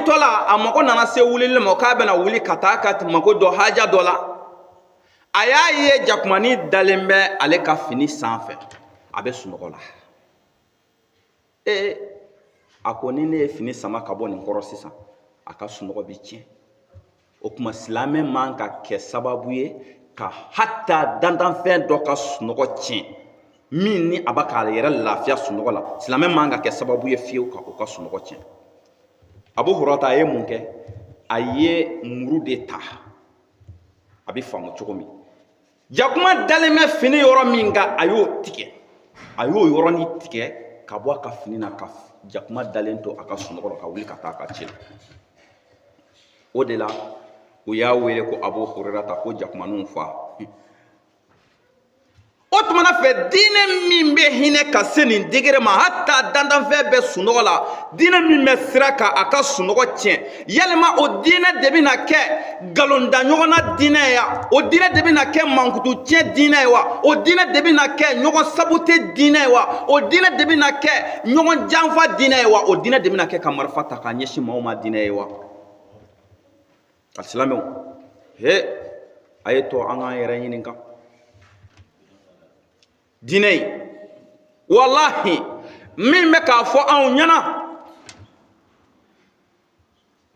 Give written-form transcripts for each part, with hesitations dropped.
wulitɔla, a mago nana se wulili ma k'a bɛna wuli ka taa ka mago dɔ haja dɔ la. A y'a ye jakumani dalen bɛ ale ka fini sanfɛ, a bɛ sunɔgɔ la. Ee, a ko ni ne ye fini sama ka bɔ nin kɔrɔ sisan, a ka sunɔgɔ bɛ tiɲɛ. O tuma silamɛ man ka kɛ sababu ye ka hata dantanfɛn dɔ ka sunɔgɔ tiɲɛ, min ni a bɛ k'a yɛrɛ lafiya sunɔgɔ la. Silamɛ man ka kɛ sababu ye fiyewu ka o ka sunɔgɔ tiɲɛ. Abu Hurata, a ye mun kɛ? A ye muru de ta. A bɛ faamu cogo min, jakuma dalen bɛ fini yɔrɔ min kan, a y'o tigɛ. A y'o yɔrɔnin tigɛ ka bɔ a ka fini na, ka jakuma dalen to a ka sunɔgɔ la, ka wuli ka taa a ka ci la. O de la u y'a wele ko Abu Hurerata, ko jakumaninw fa. O tuma na fɛ, diinɛ min bɛ hinɛ ka se nin degré ma, hata dantanfɛn bɛ sunɔgɔ la, diinɛ min bɛ siran ka a ka sunɔgɔ tiɲɛ, yalima o diinɛ de bɛna kɛ nkalonda ɲɔgɔn na diinɛ ye wa? O diinɛ de bɛna kɛ mankutu tiɲɛ diinɛ ye wa? O diinɛ de bɛna kɛ ɲɔgɔn sabote diinɛ ye wa? O diinɛ de bɛna kɛ ɲɔgɔn janfa diinɛ ye wa? O diinɛ de bɛna kɛ ka marifa ta k'a ɲɛsin maaw ma diinɛ ye wa? Alisilamɛw, he, a ye to an k'an yɛrɛ ɲininka. Diinɛ in, walahi, min bɛ k'a fɔ anw ɲɛna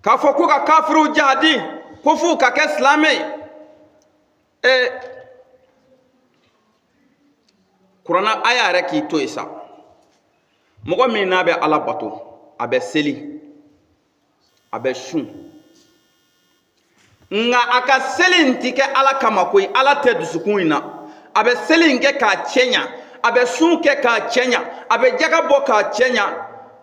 k'a fɔ ko ka kafiriw jahadi, ko f'u ka kɛ silamɛ ye, kuranna aya yɛrɛ k'i to yen sa. Mɔgɔ min n'a bɛ Ala bato, a bɛ seli, a bɛ sun, nka a ka seli in ti kɛ Ala kama koyi, Ala tɛ dusukun in na. A bɛ seli in kɛ k'a cɛ ɲa, a bɛ sun kɛ k'a cɛ ɲa, a bɛ jaga bɔ k'a cɛ ɲa.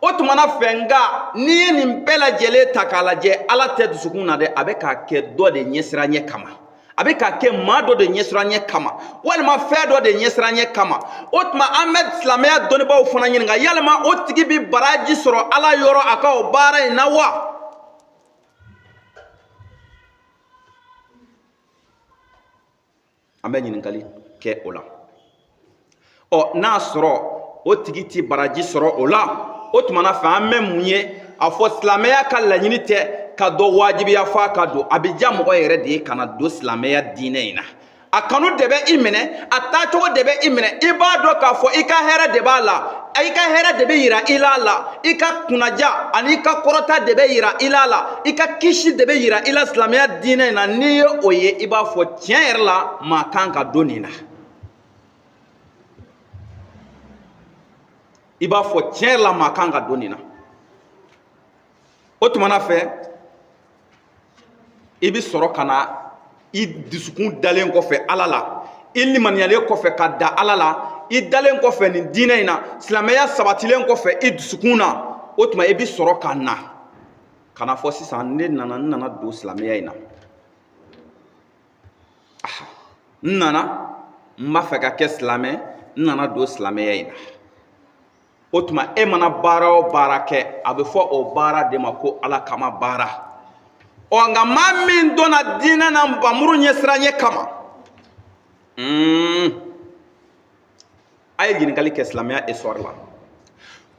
O tuma na fɛ, nka n'i ye nin bɛɛ lajɛlen ta k'a lajɛ, Ala tɛ dusukun na dɛ. A bɛ k'a kɛ dɔ de ɲɛsiranɲɛ kama, a bɛ k'a kɛ maa dɔ de ɲɛsiranɲɛ kama, walima fɛn dɔ de ɲɛsiranɲɛ kama. O tuma an bɛ silamɛya dɔnnibaaw fana ɲininka, yalima o tigi bɛ baraji sɔrɔ Ala yɔrɔ a ka o baara in na wa? An bɛ ɲininkali kɛ o la. Ɔ, n'a sɔrɔ o tigi ti baraji sɔrɔ o la, o tuma na fɛ, an bɛ mun ye a fɔ? Silamɛya ka laɲini tɛ ka dɔ wajibiya f'a ka don. A bɛ diya mɔgɔ yɛrɛ de ye ka na don silamɛya diinɛ in na. A kanu de bɛ i minɛ, a taacogo de bɛ i minɛ. I b'a dɔn k'a fɔ i ka hɛrɛ de b'a la, i ka hɛrɛ de bɛ yira i la la, i ka kunnaja ani i ka kɔrɔta de bɛ yira i la la, i ka kisi de bɛ yira i la silamɛya diinɛ in na. N'i ye o ye, i b'a fɔ tiɲɛ yɛrɛ la, maa kan ka don nin na. I b'a fɔ tiɲɛ yɛrɛ la, maa kan ka don nin na. O tuma na fɛ, i bɛ sɔrɔ ka na, i dusukun dalen kɔfɛ Ala la, i limaniyalen kɔfɛ ka da Ala la, i dalen kɔfɛ nin diinɛ in na, silamɛya sabatilen kɔfɛ i dusukun na, o tuma i bɛ sɔrɔ ka na ka na fɔ sisan: ne nana, n nana don silamɛya in na, n nana, n b'a fɛ ka kɛ silamɛ, n nana don silamɛya in na. O tuma e mana baara o baara kɛ, a bɛ fɔ o baara de ma ko Ala kama baara. Ɔ, nka maa min donna diinɛ na npanmuru ɲɛsiranɲɛ kama, a ye ɲininkali kɛ silamɛya histoire la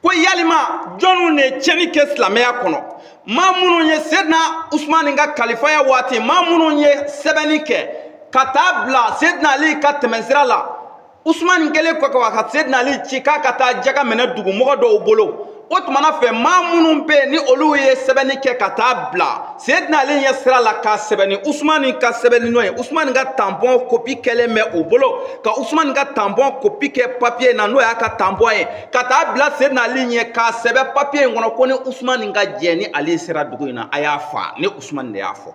ko yalima jɔnw de ye tiɲɛni kɛ silamɛya kɔnɔ? Maa minnu ye Sedina Usumani ka kalifaya waati, maa minnu ye sɛbɛnni kɛ ka taa bila Sedina Ali ka tɛmɛsira la, Usumani kɛlen kɔ ka Sedina Ali ci k'a ka taa jaga minɛ dugumɔgɔ dɔw bolo, o tuma na fɛ, maa minnu bɛ yen ni olu ye sɛbɛnni kɛ ka taa bila Sedina Ali ɲɛ sira la, k'a sɛbɛn ni Usumani ka sɛbɛnni nɔ ye, Usumani ka tampon kopi kɛlen bɛ u bolo, ka Usumani ka tampon kopi kɛ papiye na, n'o y'a ka tampon ye, ka taa bila Sedina Ali ɲɛ, k'a sɛbɛn papiye in kɔnɔ ko ni Usumani ka jɛ ni Ali sera dugu in na, a y'a fa. Ni Usumani de y'a fɔ.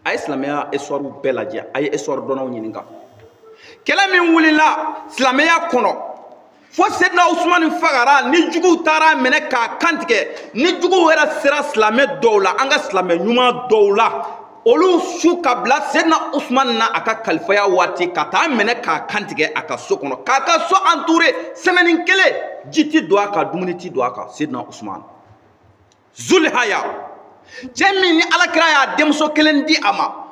A ye silamɛya histoire bɛɛ lajɛ, a ye histoire dɔnnaw ɲininka. Kɛlɛ min wulila silamɛya kɔnɔ fo Sedina Usumani fagara, ni juguw taara minɛ k'a kantigɛ, ni juguw yɛrɛ sera silamɛ dɔw la, an ka silamɛ ɲuman dɔw la, olu su ka bila Sedina Usumani na a ka kalifaya waati, ka taa minɛ k'a kantigɛ a ka so kɔnɔ, k'a ka so entouré semaine kelen, ji ti don a kan, dumuni ti don a kan. Sedina Usumani Zulhaya, cɛ min ni Ala kira y'a denmuso kelen di a ma,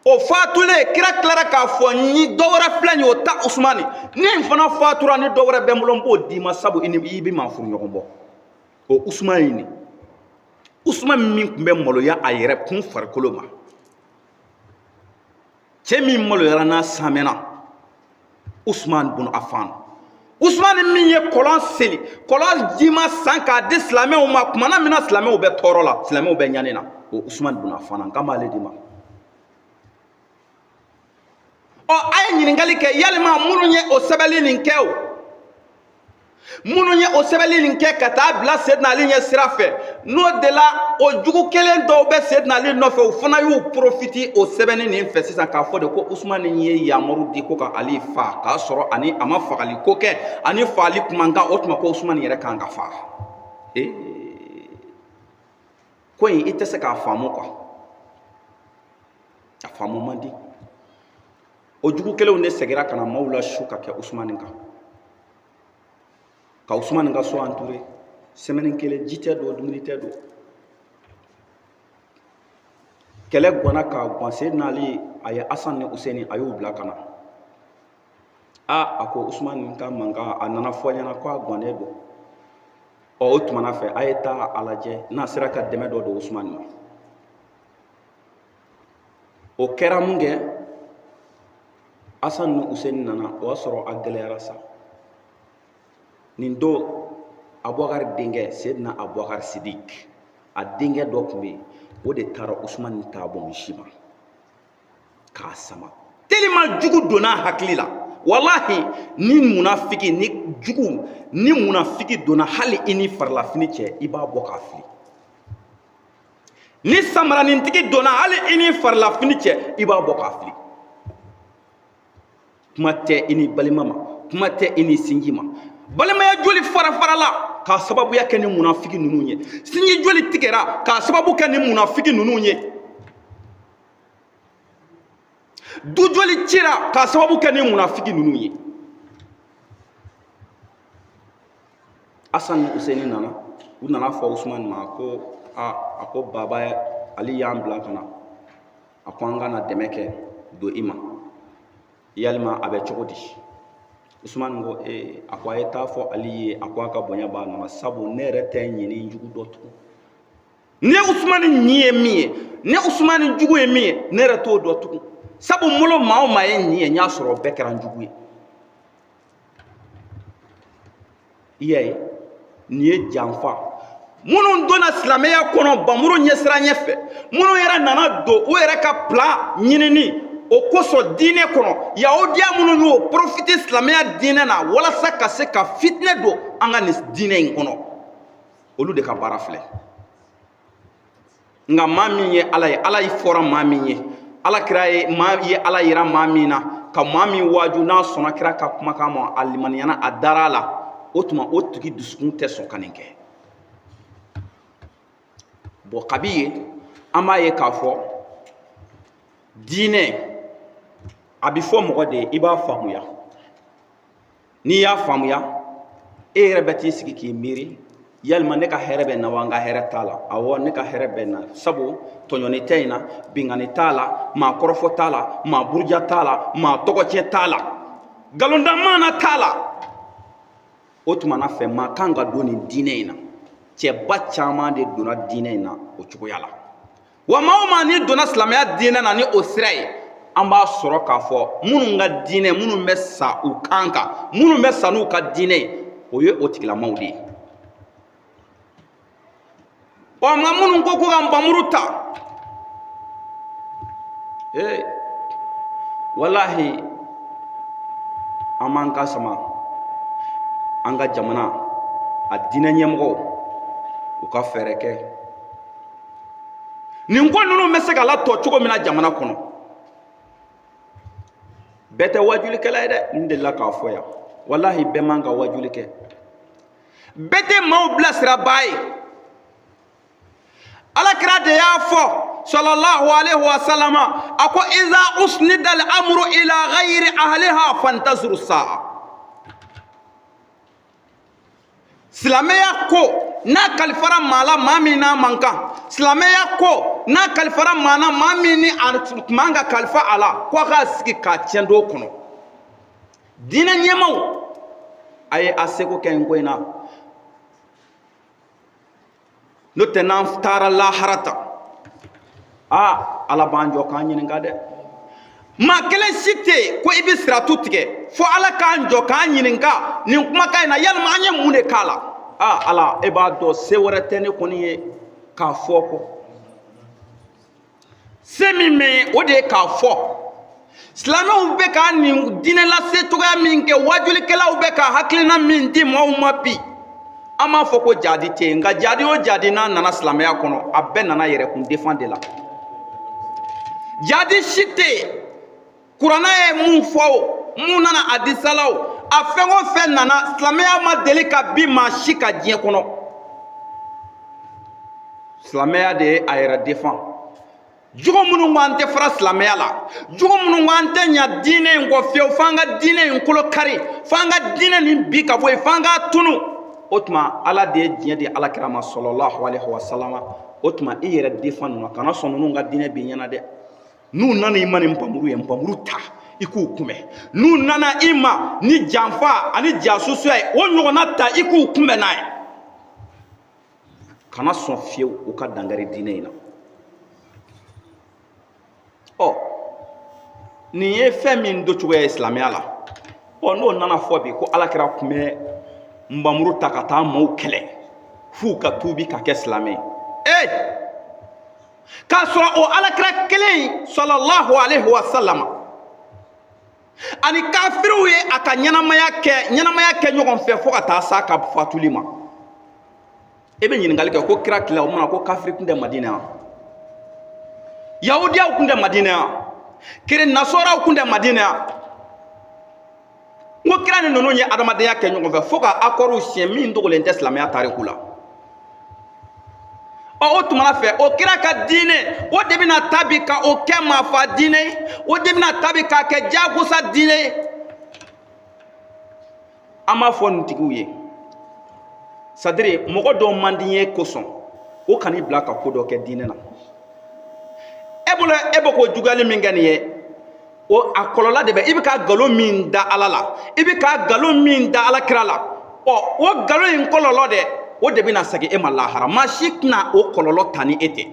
o fatulen, kira tilara k'a fɔ: ni dɔ wɛrɛ filɛ nin ye, o ta Usumani, ni n fana fatura, ni dɔ wɛrɛ bɛ n bolo, n b'o d'i ma, sabu i ni i bɛ maa furu ɲɔgɔn bɔ. O Usumani ye nin Usumani min tun bɛ maloya a yɛrɛ kun farikolo ma, cɛ min maloyara n'a samɛna, Usumani bun Afan, Usumani min ye kɔlɔn seli, kɔlɔn jima san k'a di silamɛw ma kumana min na silamɛw bɛ tɔɔrɔ la, silamɛw bɛ ɲani na, o Usumani bun Afan, an kan b'ale de ma. Ɔ, a ye ɲininkali kɛ, yalima minnu ye o sɛbɛnni nin kɛ, o minnu ye o sɛbɛnni nin kɛ ka taa bila Sedina Ali ɲɛ sira fɛ, n'o de la o jugu kelen dɔw bɛ Sedina Ali nɔfɛ, o fana y'u profiti o sɛbɛnni nin fɛ sisan k'a fɔ de ko Usumani ye yamaru di ko ka Ali fa, k'a sɔrɔ ani a ma fagali ko kɛ, ani faali kun man kan, o tuma ko Usumani yɛrɛ kan ka fa. Ee, ko in i tɛ se k'a faamu quoi, a faamu man di. O jugu kelenw de segira ka na maaw lasu ka kɛ Usumani kan, ka Usumani ka so entouré semaine kelen, ji tɛ don, dumuni tɛ don. Kɛlɛ gwanna k'a gwan. Seydina Ali, a ye Asan ni Useni, a y'u bila ka na. A a ko Usumani ka mankan a nana fɔ ɲɛna ko a gwannen don. Ɔ, o tuma na fɛ, a ye taa a lajɛ n'a sera ka dɛmɛ dɔ don Usumani ma. O kɛra mun kɛ, Asan ni Useni nana, o y'a sɔrɔ a gɛlɛyara sa. Nin don, Abubakari denkɛ, Seydina Abubakari Sidik, a denkɛ dɔ tun bɛ yen, o de taara Usumani ta bɔ misi ma k'a sama. Tellement jugu donna a hakili la, walahi, ni munafiki ni jugu ni munafiki donna hali i ni farilafini cɛ, i b'a bɔ k'a fili. Ni samaranintigi donna hali i ni farilafini cɛ, i b'a bɔ k'a fili. Kuma tɛ i ni balima ma, kuma tɛ i ni sinji ma. Balimaya joli fara farala k'a sababuya kɛ ni munafiki ninnu ye? Sinji joli tigɛra k'a sababu kɛ ni munafiki ninnu ye? Du joli cira k'a sababu kɛ ni munafiki ninnu ye? Asan ni Useni nana, u nana fɔ Usumani ma ko a a ko baba Ali y'an bila ka na, a ko an ka na dɛmɛ kɛ don i ma, yalima a bɛ cogo di? Usumani ko ee, a ko a ye taa fɔ Ali ye, a ko a ka bonya b'a nɔ na, sabu ne yɛrɛ tɛ ɲini jugu dɔn tugun. Ne Usumani ɲin ye min ye, ne Usumani jugu ye min ye, ne yɛrɛ t'o dɔn tugun, sabu n bolo maa o maa ye ɲin ye, n y'a sɔrɔ o bɛɛ kɛra n jugu ye. I y'a ye, nin ye janfa. Minnu donna silamɛya kɔnɔ bamuru ɲɛsiranɲɛ fɛ, minnu yɛrɛ nana don u yɛrɛ ka plan ɲinini o kosɔn diinɛ kɔnɔ, yahudiya minnu y'o profiter silamɛya diinɛ na walasa ka se ka fitinɛ don an ka nin diinɛ in kɔnɔ, olu de ka baara filɛ. Nka maa min ye Ala ye, Ala ye fɔra maa min ye, Ala kira ye maa ye, Ala yira maa min na, ka maa min waaju, n'a sɔnna kira ka kumakan ma, a limaniyana, a dara a la, o tuma o tigi dusukun tɛ sɔn ka nin kɛ. Bɔn, kabi yen, an b'a ye k'a fɔ diinɛ a bɛ fɔ mɔgɔ de ye, i b'a faamuya. N'i y'a faamuya, e yɛrɛ bɛ t'i sigi k'i miiri, yalima ne ka hɛrɛ bɛ na wa n ka hɛrɛ t'a la? Awɔ, ne ka hɛrɛ bɛ na, sabu tɔɲɔni tɛ nin na, binkanni t'a la, maa kɔrɔfɔ t'a la, maa buruja t'a la, maa tɔgɔtiɲɛ t'a la, nkalondamana t'a la. O tuma na fɛ, maa kan ka don nin diinɛ in na. Cɛba caman de donna diinɛ in na o cogoya la. Wa maa o maa n'i donna silamɛya diinɛ na ni o sira ye, an b'a sɔrɔ k'a fɔ minnu ka diinɛ, minnu bɛ sa u kan kan, minnu bɛ sa n'u ka diinɛ ye, o ye o tigilamaw de ye. Ɔ, nka minnu ko ko ka npanmuru ta, ee, walahi, an b'an ka sama an ka jamana a diinɛ ɲɛmɔgɔw, u ka fɛɛrɛ kɛ nin ko ninnu bɛ se ka latɔ cogo min na jamana kɔnɔ. Bɛɛ tɛ wajulikɛla ye dɛ, n delila k'a fɔ yan, walahi, bɛɛ man ka wajuli kɛ, bɛɛ tɛ maaw bilasirabaa ye. Alakira de y'a fɔ, sallallahu alaihi wa sallama, a ko iza usnida al-amru ila ghayri ahliha fantazuru sa'a. Silamɛya ko n'a kalifara maa la, maa min n'a man kan, silamɛya ko n'a kalifara maa na, maa min ni a tun man ka kalifa a la, ko a k'a sigi k'a tiɲɛ don kɔnɔ. Diinɛ ɲɛmaaw, a ye a seko kɛ nin ko in na. N'o tɛ n'an taara lahara ta, aa, Ala b'an jɔ k'an ɲininka dɛ. Maa kelen si tɛ yen ko i bɛ siratu tigɛ fo Ala k'an jɔ k'an ɲininka nin kumakan in na, yalima an ye mun de k'a la? Aa Ala, e b'a dɔn, se wɛrɛ tɛ ne kɔni ye k'a fɔ kɔ. Se min bɛ yen, o de ye k'a fɔ silamɛw bɛ ka nin diinɛ lase cogoya min kɛ, wajulikɛlaw bɛ ka hakilina min di maaw ma bi. An b'a fɔ ko jadi tɛ yen, nka jadi o jadi n'a nana silamɛya kɔnɔ, a bɛɛ nana yɛrɛkun defan de la. Jadi si tɛ yen, kuranɛ ye mun fɔ o, mun nana hadisa la o, a fɛn o fɛn nana, silamɛya ma deli ka bin maa si kan diɲɛ kɔnɔ. Silamɛya de ye a yɛrɛ defan. Jogo minnu ko an tɛ fara silamɛya la, jogo minnu ko an tɛ ɲa diinɛ in kɔ fiyewu, f'an ka diinɛ in kolo kari, f'an ka diinɛ nin bin ka bɔ yen, f'an k'a tunu. O tuma Ala de ye diɲɛ di Ala kira ma sɔlɔlahu alayhi wa salama. O tuma i yɛrɛ defan ninnu, kana sɔn ninnu ka diinɛ bin ɲɛna dɛ. N'u nana i ma ni npanmuru ye, npanmuru ta i k'u kunbɛn. N'u nana i ma ni janfa ani jasusuya ye, o ɲɔgɔnna ta i k'u kunbɛn n'a ye. Kana sɔn fiyewu u ka dankari diinɛ in na. Ɔ, nin ye fɛn min don cogoya ye silamɛya la. Ɔ, n'o nana fɔ bi ko Ala kira tun bɛ npanmuru ta ka taa maaw kɛlɛ f'u ka tuubi ka kɛ silamɛ ye, ee, k'a sɔrɔ o Ala kira kelen in sɔlɔlahu alayhi wa sallam ani kafiriw ye a ka ɲɛnamaya kɛ ɲɔgɔn fɛ fo ka taa s'a ka fatuli ma. E bɛ ɲininkali kɛ ko kira tile o mana ko kafiri tun tɛ Madina yan, yahudiyaw tun tɛ Madina yan, kere nasɔraw tun tɛ Madina yan? N ko kira ni ninnu ye adamadenya kɛ ɲɔgɔn fɛ fo ka akɔriw siɲɛ min dogolen tɛ silamɛya tariku la. Ɔ, o tumana fɛ, o kira ka diinɛ, o de bɛna ta bi ka o kɛ maafa diinɛ ye, o de bɛna ta bi k'a kɛ jagosa diinɛ ye. An b'a fɔ nin tigiw ye, c'est-à-dire mɔgɔ dɔw man di n ye kosɔn, o kan'i bila ka ko dɔ kɛ diinɛ na. E bolo, e bɛ k'o juguyali min kɛ nin ye, o a kɔlɔlɔ de bɛ i bɛ ka nkalon min da Ala la, i bɛ ka nkalon min da Ala kira la. Ɔ, o nkalon in kɔlɔlɔ dɛ, o de bɛna segin e ma lahara. Maa si tɛna o kɔlɔlɔ ta ni e tɛ.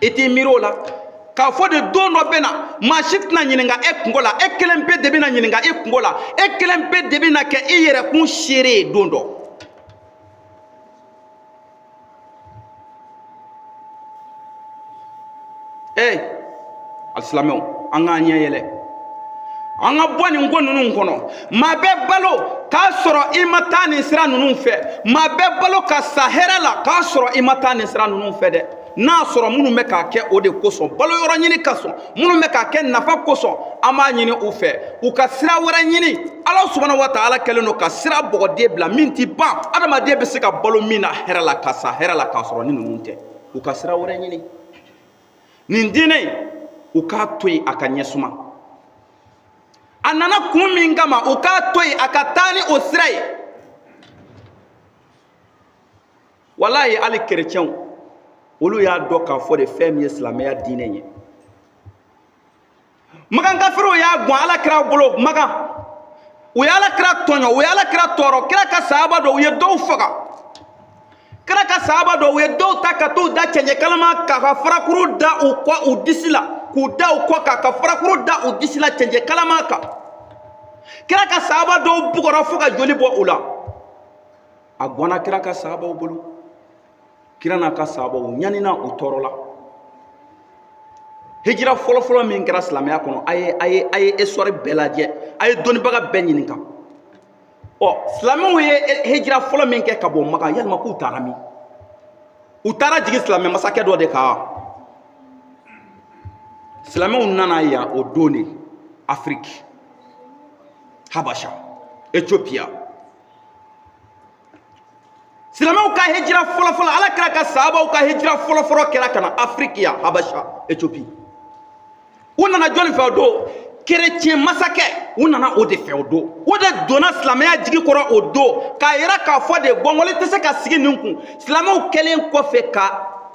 I t'i miiri o la k'a fɔ de don dɔ bɛ na, maa si tɛna ɲininka e kunko la, e kelen pe de bɛna ɲininka i kunko la, e kelen pe de bɛna kɛ i yɛrɛ kun seere ye don dɔ. Ee, alisilamɛw, an k'an ɲɛ yɛlɛ, an ka bɔ nin ko ninnu kɔnɔ. Maa bɛ balo k'a sɔrɔ i ma taa nin sira ninnu fɛ, maa bɛ balo ka sa hɛrɛ la k'a sɔrɔ i ma taa nin sira ninnu fɛ dɛ. N'a sɔrɔ minnu bɛ k'a kɛ o de kosɔn, balo yɔrɔ ɲini ka sɔn, minnu bɛ k'a kɛ nafa kosɔn, an b'a ɲini u fɛ u ka sira wɛrɛ ɲini. Ala subahana wa taala kɛlen don ka sira bɔgɔden bila min ti ban, adamaden bɛ se ka balo min na hɛrɛ la ka sa hɛrɛ la k'a sɔrɔ ni ninnu tɛ. U ka sira wɛrɛ ɲini. Nin diinɛ in, u k'a to yen a ka ɲɛsuma. A nana kun min kama, u k'a to yen a ka taa ni o sira ye. Walayi, hali kerecɛnw, olu y'a dɔn k'a fɔ de fɛn min ye silamɛya diinɛ ye. Makan kafiriw y'a gwan Ala kira bolo Makan, u ye Ala kira tɔɲɔ, u ye Ala kira tɔɔrɔ. Kira ka sahaba dɔ, u ye dɔw faga. Kira ka sahaba dɔ, u ye dɔw ta ka t'u da cɛncɛn kalama k'a ka farakuru da u kɔ, u disi la, k'u da u kɔ k'a ka farakuru da u disi la cɛncɛn kalama kan. Kira ka sahaba dɔw bugɔra fo ka joli bɔ u la. A gwanna kira ka sahabaw bolo. Kira n'a ka sahabaw ɲanina, u tɔɔrɔla. Hijira fɔlɔfɔlɔ min kɛra silamɛya kɔnɔ, a ye histoire bɛɛ lajɛ, a ye dɔnnibaga bɛɛ ɲininka. Ɔ, silamɛw ye hijira fɔlɔ min kɛ ka bɔ Makan, yalima k'u taara min? U taara jigin silamɛ masakɛ dɔ de kan. Silamɛw nana yan o don de, Afiriki, Habasha, Ethiopia. Silamɛw ka hijira fɔlɔfɔlɔ, Ala kira ka sahabaw ka hijira fɔlɔfɔlɔ kɛra ka na Afiriki yan, Habasha, Ethiopie. U nana jɔnni fɛ o don? Kerecɛn masakɛ, u nana o de fɛ o don. O de donna silamɛya jigi kɔrɔ o don, k'a yira k'a fɔ de gɔngɔli tɛ se ka sigi nin kun. Silamɛw kɛlen kɔfɛ ka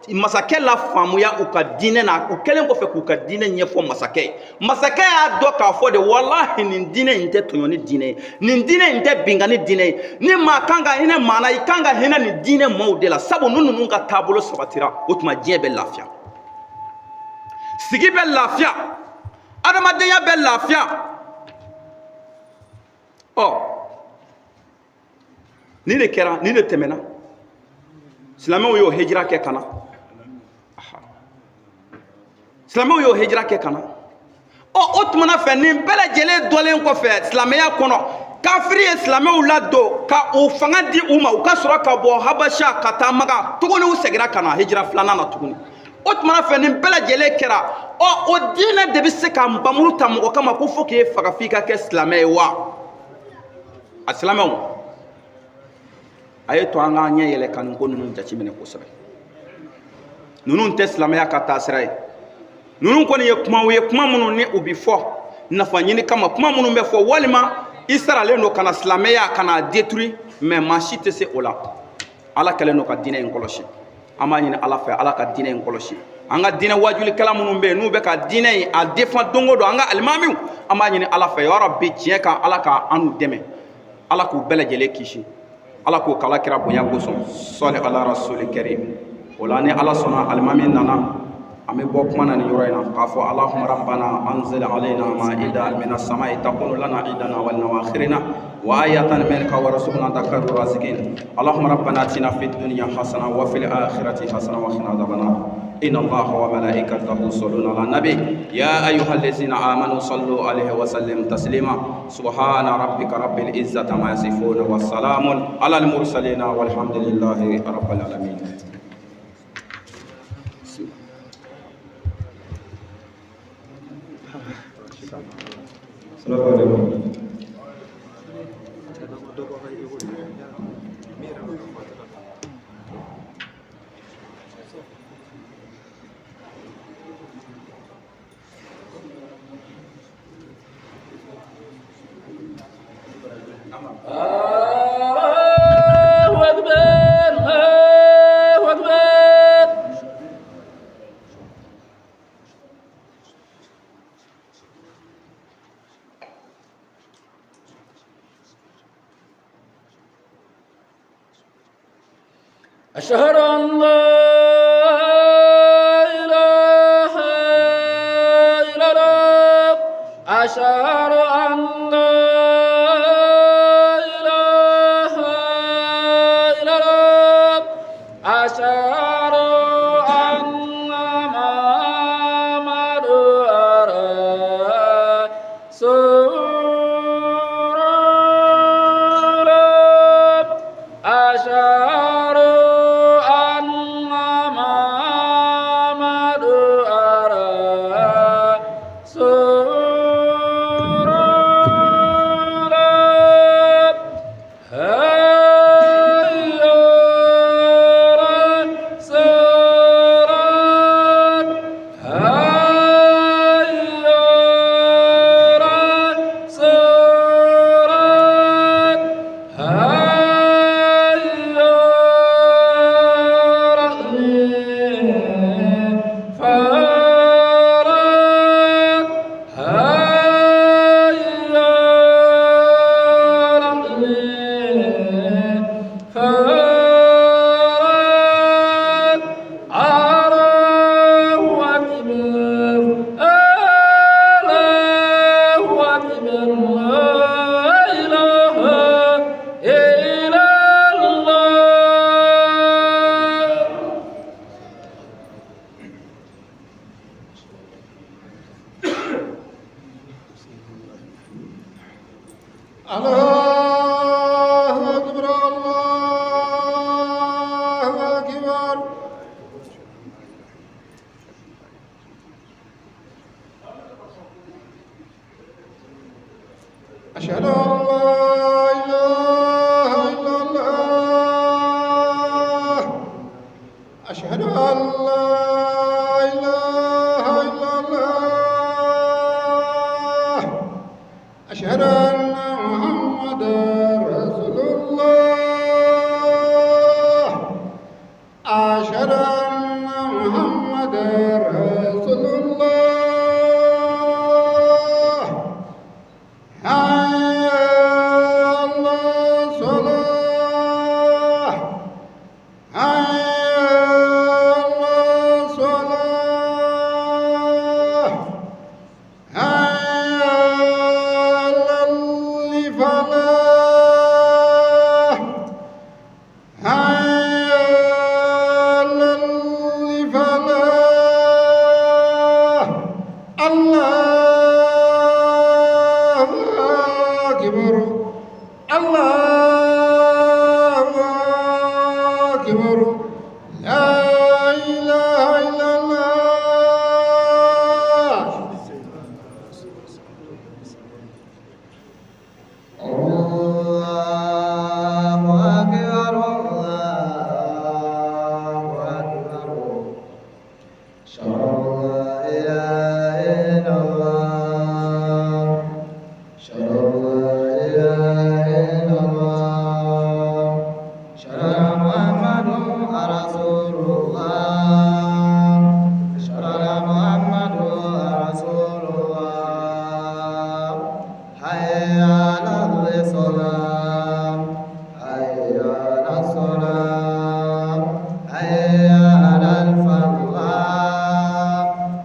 Masakɛ la faamuya u ka diinɛ na. U kɛlen kɔfɛ k'u ka diinɛ ɲɛfɔ masakɛ ye, masakɛ y'a dɔn k'a fɔ de, walahi, nin diinɛ in tɛ tɔɲɔni diinɛ ye, nin diinɛ in tɛ binkanni diinɛ ye. Ni maa kan ka hinɛ maa na, i kan ka hinɛ nin diinɛ maaw de la, sabu ni ninnu ka taabolo sabatira, o tuma diɲɛ bɛ lafiya, sigi bɛ lafiya, adamadenya bɛ lafiya. Ɔ, nin de kɛra, nin de tɛmɛna. Silamɛw y'o hijira kɛ ka na, silamɛw y'o hijira kɛ ka na. Ɔ, o tumana fɛ, nin bɛɛ lajɛlen dɔlen kɔfɛ silamɛya kɔnɔ, kafiri ye silamɛw ladon ka u fanga di u ma, u ka sɔrɔ ka bɔ Habasha ka taa Maga tuguni. U seginna ka na hijira filanan na tuguni. O tumana fɛ, nin bɛɛ lajɛlen kɛra. Ɔ, o diinɛ de bɛ se ka npanmuru ta mɔgɔ kama ko fo k'e faga f'i ka kɛ silamɛ ye wa? A silamɛw, a ye to an k'an ɲɛ yɛlɛ ka nin ko ninnu jateminɛ kosɛbɛ. Ninnu tɛ silamɛya ka taasira ye. Ninnu kɔni ye kumaw ye, kuma minnu ni u bɛ fɔ nafa ɲini kama, kuma minnu bɛ fɔ walima i saralen don ka na silamɛya ka n'a détruire, mais maa si tɛ se o la. Ala kɛlen don ka diinɛ in kɔlɔsi. An b'a ɲini Ala fɛ, Ala ka diinɛ in kɔlɔsi. An ka diinɛ wajulikɛla minnu bɛ yen, n'u bɛ ka diinɛ in a défend don o don, an ka alimamiw, an b'a ɲini Ala fɛ, ya Rabbi, tiɲɛ kan, Ala ka an n'u dɛmɛ, Ala k'u bɛɛ lajɛlen kisi, Ala k'o k'Ala kira bonya kosɔn. Sɔli ala rasuli karim. O la, ni Ala sɔnna, alimami nana, an bɛ bɔ kuma na nin yɔrɔ in na k'a fɔ: Allahumma rabbana anzil alayna ma'ida minas samai takunu lana idana wa lana wa akhirina wa ayatan minka warzuqna anta khairur raziqin. Allahumma rabbana atina fid dunya hasana wa fil akhirati hasana wa qina adhaban nar. Inna Allaha wa malaikatahu yusalluna ala nabi ya ayyuhallazina amanu sallu alayhi wa sallim taslima. Subhana rabbika rabbil izzati amma yasifun wa salamun ala al mursalin walhamdulillahi rabbil alamin. Assalamu alaikum. الله أكبر، الله أكبر. أشهد أن لا إله إلا الله، أشهد أن لا إله إلا الله، أشهد أن محمد رسول الله، أشهد أن محمد رسول الله. هيا على الصلاة، هيا على الصلاة، هيا على الفلاح، هيا على الفلاح. الله أكبر، الله أكبر، لا إله إلا الله. الله أكبر، الله أكبر. أشهد أن لا إله إلا الله، أشهد أن لا إله إلا الله، أشهد أن محمدا رسول الله، أشهد أن محمد رسول الله. حي على الصلاة، حي على الصلاة، حي على الفلاح، حي على الفلاح. الله أكبر، الله أكبر، لا إله إلا الله. الله أكبر، الله أكبر، أشهد أن لا إله إلا الله، أشهد أن لا إله إلا الله، أشهد أن محمدا رسول الله، أشهد أن محمدا رسول الله. حي على الصلاة، حي على الصلاة، حي على الفلاح،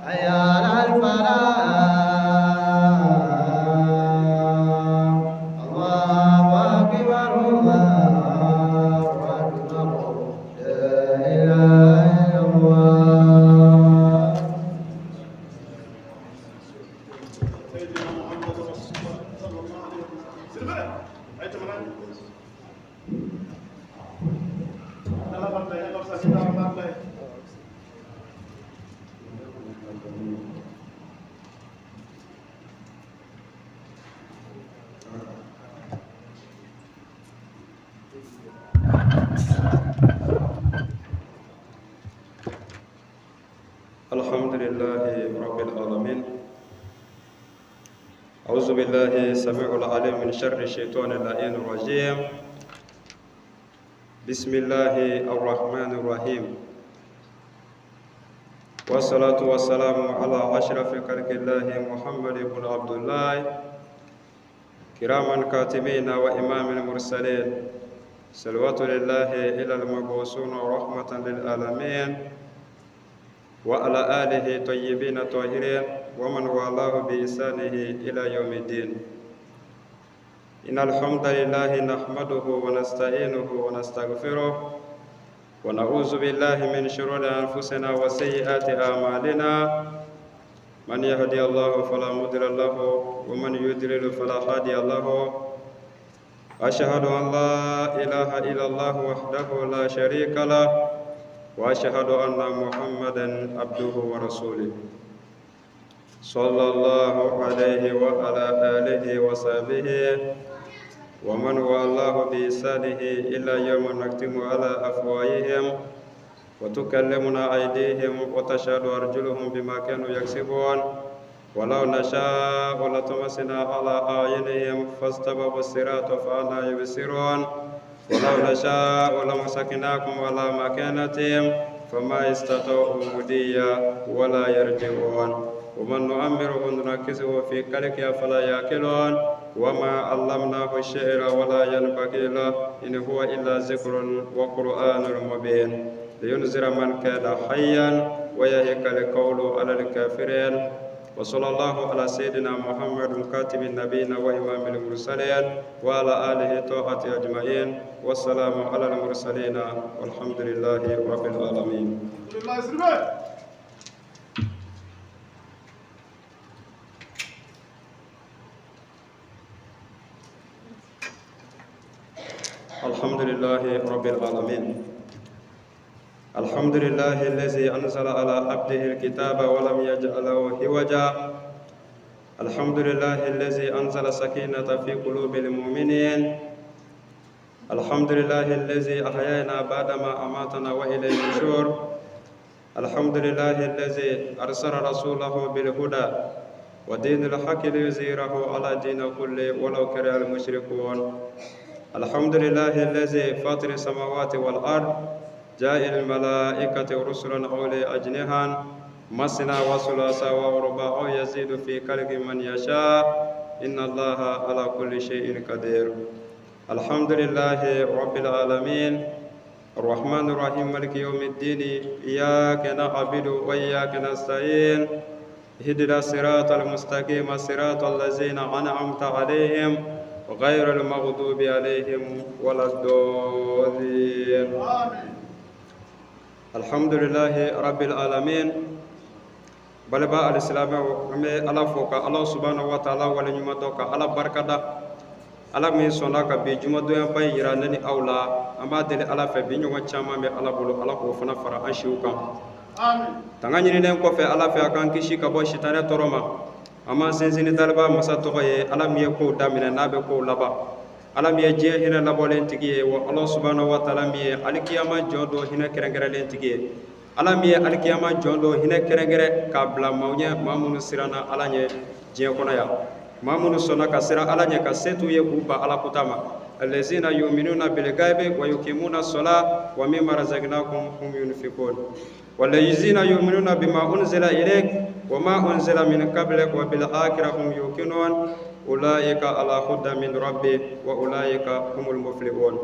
حي على الفلاح. الله أكبر، الله أكبر، لا إله إلا الله. سيدنا محمد رسول الله صلى الله عليه وسلم. سلمان أنت من الحمد لله رب العالمين. أعوذ بالله السميع العليم من شر الشيطان اللعين الرجيم. بسم الله الرحمن الرحيم، والصلاة والسلام على أشرف خلق الله محمد بن عبد الله، كراما كاتبين وإمام المرسلين، صلوات لله إلى المبعوثون رحمة للعالمين، وعلى آله طيبين الطاهرين ومن والاه بإحسانه إلى يوم الدين. إن الحمد لله نحمده ونستعينه ونستغفره ونعوذ بالله من شرور أنفسنا وسيئات أعمالنا. من يهدي الله فلا مضل له ومن يضلل فلا هادي له. أشهد أن لا إله إلا الله وحده لا شريك له، وأشهد أن محمدا عبده ورسوله صلى الله عليه وعلى آله وصحبه ومن والاه بإحسانه إلى يوم نختم على أفواههم وتكلمنا أيديهم وتشهد أرجلهم بما كانوا يكسبون. ولو نشاء لطمسنا على أعينهم فاستبقوا الصراط فأنا يبصرون، ولو نشاء لمسكناكم على مكانتهم فما استطاعوا مضيا ولا يرجعون. ومن نعمره ننكسه في خلقه فلا يأكلون، وما علمناه الشعر ولا ينبغي له، إن هو إلا ذكر وقرآن مبين لينذر من كان حيا ويهق القول على الكافرين. وصلى الله على سيدنا محمد خاتم النبيين وإمام المرسلين وعلى آله طاعة أجمعين، والسلام على المرسلين والحمد لله رب العالمين. الحمد لله رب العالمين. الحمد لله الذي أنزل على عبده الكتاب ولم يجعله عوجا. الحمد لله الذي أنزل السكينة في قلوب المؤمنين. الحمد لله الذي أحيانا بعدما أماتنا وإليه النشور. الحمد لله الذي أرسل رسوله بالهدى ودين الحق ليظهره على دين كله ولو كره المشركون. الحمد لله الذي فاطر السماوات والأرض جائل الملائكة رسلا أولي أجنحة مثنى وثلاث ورباع يزيد في خلق من يشاء إن الله على كل شيء قدير. الحمد لله رب العالمين الرحمن الرحيم مالك يوم الدين إياك نعبد وإياك نستعين اهدنا الصراط المستقيم صراط الذين أنعمت عليهم غير المغضوب عليهم ولا الضالين. الحمد لله رب العالمين. Balima alisilamɛw, an bɛ Ala fo ka Ala subahana wa taala waleɲuman dɔn, ka Ala barikada, Ala min sɔnna ka bi jumadonyaba in yira ne ni aw la. An b'a deli Ala fɛ, bi ɲɔgɔn caman bɛ Ala bolo, Ala k'o fana fara an siw kan. Tanga ɲininen kɔfɛ Ala fɛ, a k'an kisi ka bɔ sitanɛ tɔɔrɔ ma. An b'an sinsin ni daliba masa tɔgɔ ye, Ala min ye kow daminɛ n'a bɛ kow laban, Ala min ye diɲɛ hinɛ labɔlen tigi ye, wa Ala subahana wa taala min ye alikiyama jɔ don hinɛ kɛrɛnkɛrɛnlen tigi ye, Ala min ye alikiyama jɔ don hinɛ kɛrɛnkɛrɛn k'a bila maaw ɲɛ, maa minnu siranna Ala ɲɛ diɲɛ kɔnɔ yan, maa minnu sɔnna ka siran Ala ɲɛ ka se t'u ye k'u ban Ala kuta ma. Allazina yuminuna bilgaibi wa yuqimuna sola wa mimma razaqnahum hum yunfiqun wallazina yuminuna bima unzila ilayk wa ma unzila min qablik wa bil akhirati hum yuqinun ulaika ala huda min rabbi wa ulaika humul muflihun.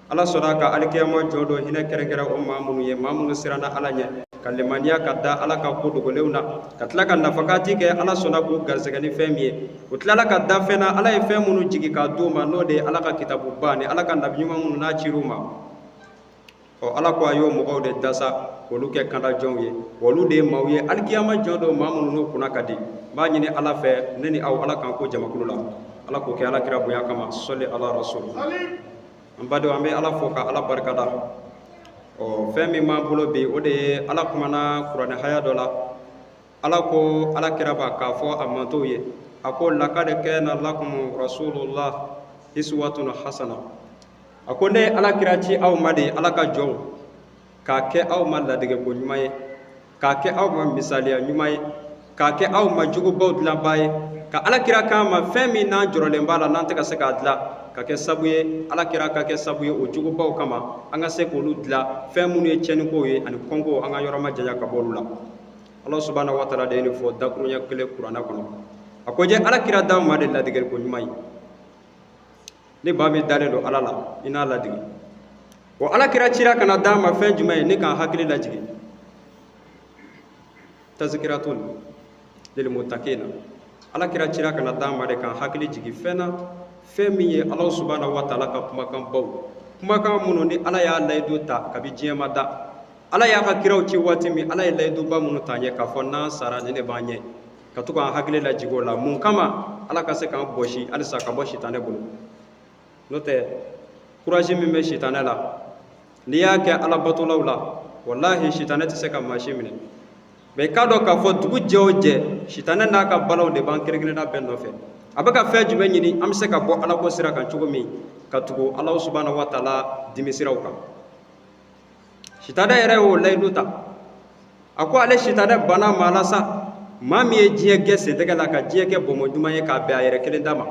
Ala sɔnna ka alikiyama jɔ don hinɛ kɛrɛnkɛrɛn o maa minnu ye, maa minnu siranna Ala ɲɛ ka limaniya ka da Ala ka ko dogolenw na, ka tila ka nafakati kɛ, Ala sɔnna k'u garisɛgɛ ni fɛn min ye, u tilala ka da fɛn na Ala ye fɛn minnu jigi k'a d'u ma, n'o de ye Ala ka kitabuba ni Ala ka nabi ɲuman minnu n'a cir'u ma. Ɔ, Ala ko a y'o mɔgɔw de dasa k'olu kɛ kanda jɔnw ye, olu de ye maaw ye alikiyama jɔ don maa minnu n'u kunna ka di. N b'a ɲini Ala fɛ, ne ni aw, Ala k'an ko jamakulu la, Ala k'o kɛ Ala kira bonya kama. Sɔli ala rasul. An badenw, an bɛ Ala fo ka Ala barikada. Ɔ, fɛn min b'an bolo bi, o de ye Ala kumana kuranɛ haya dɔ la. Ala ko Ala kira b'a k'a fɔ a mantow ye, a ko lakad kana lakum rasulullah iswatun hasana. A ko ne ye Ala kira ci aw ma de, Ala ka jɔnw, k'a kɛ aw ma ladegeko ɲuman ye, k'a kɛ aw ma misaliya ɲuman ye, k'a kɛ aw ma jugubaw dilanbaa ye, ka Ala kira k'an ma fɛn min n'an jɔrɔlen b'a la, n'an tɛ ka se k'a dilan, ka kɛ sabu ye Ala kira ka kɛ sabu ye o jugubaw kama, an ka se k'olu dilan, fɛn minnu ye tiɲɛnikow ye ani kɔnkow, an ka yɔrɔ ma janya ka bɔ olu la. Ala subahana wa taala de ye nin fɔ dakuruɲɛ kelen kuranɛ kɔnɔ. A ko jɛ Ala kira d'aw ma de ladegeliko ɲuman ye. Ni maa min dalen don Ala la, i n'a ladege. Wa Ala kira cira ka na d'an ma fɛn jumɛn ye? Ni k'an hakili lajigin, tazikiratun lil muttaqina. Ala kira cira ka na d'an ma de k'an hakili jigin fɛn na, fɛn min ye Ala subahana wa taala ka kumakan baw, kumakan minnu ni Ala y'a layidu ta kabi diɲɛ ma da. Ala y'a ka kiraw ci waati min, Ala ye layiduba minnu ta ɲɛ k'a fɔ n'an sara nin de b'an ɲɛ, ka to k'an hakili lajigin o la. Mun kama? Ala ka se k'an bɔsi halisa ka bɔ sitanɛ bolo. N'o tɛ, courage min bɛ sitanɛ la, n'i y'a kɛ Ala batolaw la, walahi sitanɛ tɛ se ka maa si minɛ. Mɛ i k'a dɔn k'a fɔ dugu jɛ o jɛ, sitanɛ n'a ka balaw de b'an kelen kelenna bɛɛ nɔfɛ. A bɛ ka fɛn jumɛn ɲini? An bɛ se ka bɔ Ala ko sira kan cogo min, ka tugu Ala subahana wa taala dimi siraw kan. Sitanɛ yɛrɛ y'o layidu ta. A ko ale sitanɛ banna maa la sa, maa min ye diɲɛ gɛn sentɛgɛ la ka diɲɛ kɛ bɔnbɔn duman ye k'a bɛn a yɛrɛ kelen da ma.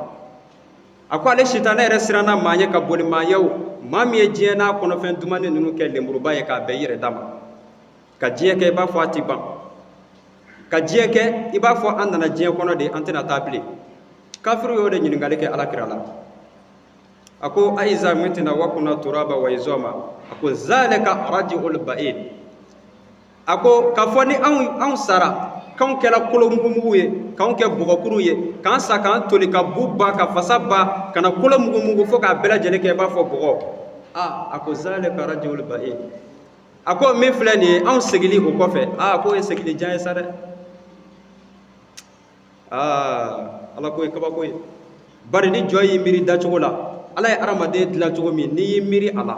A ko ale sitanɛ yɛrɛ siranna maa ɲɛ ka boli maa ye o, maa min ye diɲɛ n'a kɔnɔfɛn dumani ninnu kɛ lenburuba ye k'a bɛn i yɛrɛ da ma, ka diɲɛ kɛ i b'a fɔ a ti ban, ka diɲɛ kɛ i b'a fɔ an nana diɲɛ kɔnɔ de, an tɛna taa bilen. Kafiriw y'o de ɲininkali kɛ Ala kira la. A ko aiza mitina wa kunna turaba wa izoma, a ko zalika rajiul ba'id. A ko k'a fɔ ni anw sara, k'anw kɛra kolo mugumugu ye, k'anw kɛ bɔgɔkuru ye, k'an sa k'an toli ka bu ban ka fasa ban ka na kolo mugumugu fo k'a bɛɛ lajɛlen kɛ i b'a fɔ bɔgɔ. A ko zalika rajiul ba'id. A ko min filɛ nin ye, anw segili o kɔfɛ, a k'o ye segili jan ye sa dɛ. Ala ko ye kabako ye. Bari ni jɔn y'i miiri dacogo la, Ala ye hadamaden dilan cogo min, n'i y'i miiri a la,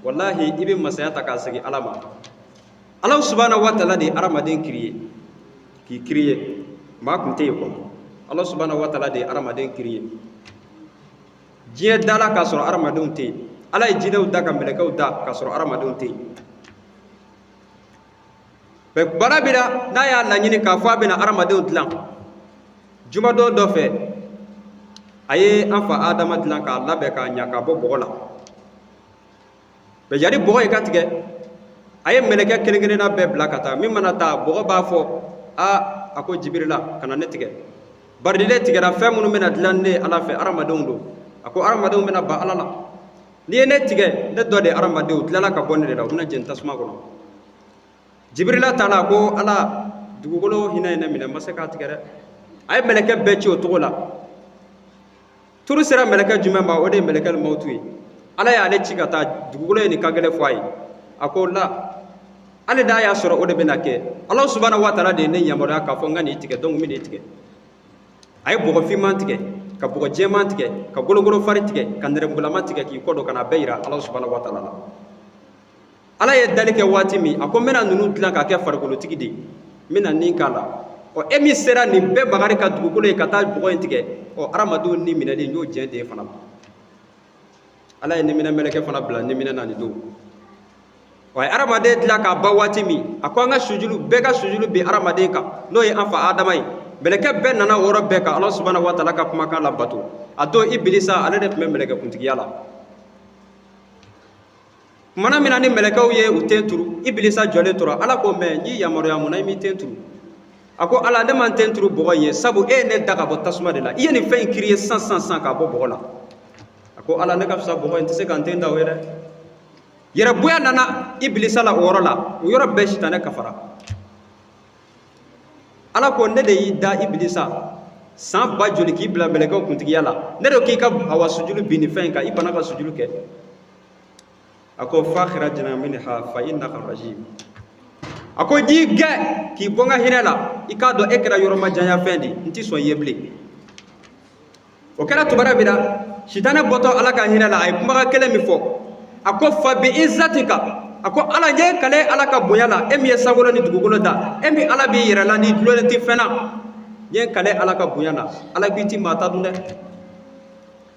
walahi i bɛ masaya ta k'a segin Ala ma. Ala subahana wa taala de ye hadamaden créé, k'i créé, maa tun tɛ yen kɔ. Ala subahana wa taala de ye hadamaden créé. Diɲɛ dala k'a sɔrɔ hadamadenw tɛ yen. Ala ye jinɛw da ka mɛlɛkɛw da k'a sɔrɔ hadamadenw tɛ yen. Mɛ baara bɛ na n'a y'a laɲini k'a fɔ a bɛna hadamadenw dilan, jumadon dɔ fɛ a ye an fa Adama dilan k'a labɛn k'a ɲa k'a bɔ bɔgɔ la. Mɛ yanni bɔgɔ in ka tigɛ, A ye mɛlɛkɛ kelen kelenna bɛɛ bila ka taa. Min mana taa, bɔgɔ b'a fɔ a a ko Jibirila, kana ne tigɛ, bari ni ne tigɛra, fɛn minnu bɛna dilan ne Ala fɛ, hadamadenw don. A ko hadamadenw bɛna ban Ala la. N'i ye ne tigɛ, ne dɔ de hadamadenw tilala ka bɔ ne de la, u bɛna jeni tasuma kɔnɔ. Jibirila taara, ko Ala, dugukolo hinɛ ye ne minɛ, n ma se k'a tigɛ dɛ. A ye mɛlɛkɛ bɛɛ ci o cogo la. Turu sera mɛlɛkɛ jumɛn ma? O de ye mɛlɛkɛ mawutu ye. Ala y'ale ci ka taa dugukolo ye nin kan kelen fɔ a ye. A ko la, hali n'a y'a sɔrɔ o de bɛna kɛ, Ala subahana wa taala de ye ne yamaruya k'a fɔ n ka nin tigɛ, donc n bɛ nin tigɛ. A ye bɔgɔ finman tigɛ, ka bɔgɔ jɛman tigɛ, ka gologolo fari tigɛ, ka nɛrɛmugulama tigɛ, k'i kɔ don ka n'a bɛɛ yira Ala subahana wa taala la. Ala ye dali kɛ waati min, a ko n bɛna ninnu dilan k'a kɛ farikolotigi de ye, n bɛna nin k'a la. Ɔ, e min sera nin bɛɛ bagari ka dugukolo ye ka taa bɔgɔ in tigɛ, ɔ, hadamadenw ni minɛli, n y'o jɛn de ye fana. Ala ye niminɛ mɛlɛkɛ fana bila niminɛ na nin don. Ɔ, a ye hadamaden dilan k'a ban waati min, a ko an ka sujulu, bɛɛ ka sujulu bin hadamaden kan, n'o ye an fa Adama ye. Mɛlɛkɛ bɛɛ nana o yɔrɔ bɛɛ kan Ala subahana wa taala ka kumakan labato. A don, Ibilisa, ale de tun bɛ mɛlɛkɛ kuntigiya la. Kumana min na ni mɛlɛkɛw ye u ten turu, Ibilisa jɔlen tora. Ala ko: mɛ n y'i yamaruya, mun na i m'i ten turu? A ko: Ala, ne ma n ten turu bɔgɔ in ye, sabu e ye ne da ka bɔ tasuma de la, i ye nin fɛn in kiri sisan sisan sisan k'a bɔ bɔgɔ la. A ko: Ala, ne ka fisa bɔgɔ in, tɛ se ka n ten da o ye dɛ. Yɛrɛ bonya nana Ibilisa la o yɔrɔ la. O yɔrɔ bɛɛ, sitanɛ kafara. Ala ko: ne de y'i da, Ibilisa, san ba joli k'i bila mɛlɛkɛw kuntigiya la, ne de k'i ka awa sujulu bin nin fɛn in kan, i banna ka sujulu kɛ. A ko: fakhrajna minha fa innaka rajim. A ko n'i gɛn k'i bɔ n ka hinɛ la, i k'a dɔn e kɛra yɔrɔ ma janya fɛn de, n ti sɔn i ye bilen. O kɛra tubara min na, sitanɛ bɔtɔ Ala ka hinɛ la, a ye kumakan kelen min fɔ, a ko: fa bi izzatika. A ko: Ala, n ye kale Ala ka bonya la, e min ye sankolo ni dugukolo da, e min Ala b'i yɛrɛ la n'i dulonnen tɛ fɛn na, n ye kale Ala ka bonya na. Ala ko i ti maa ta dun dɛ.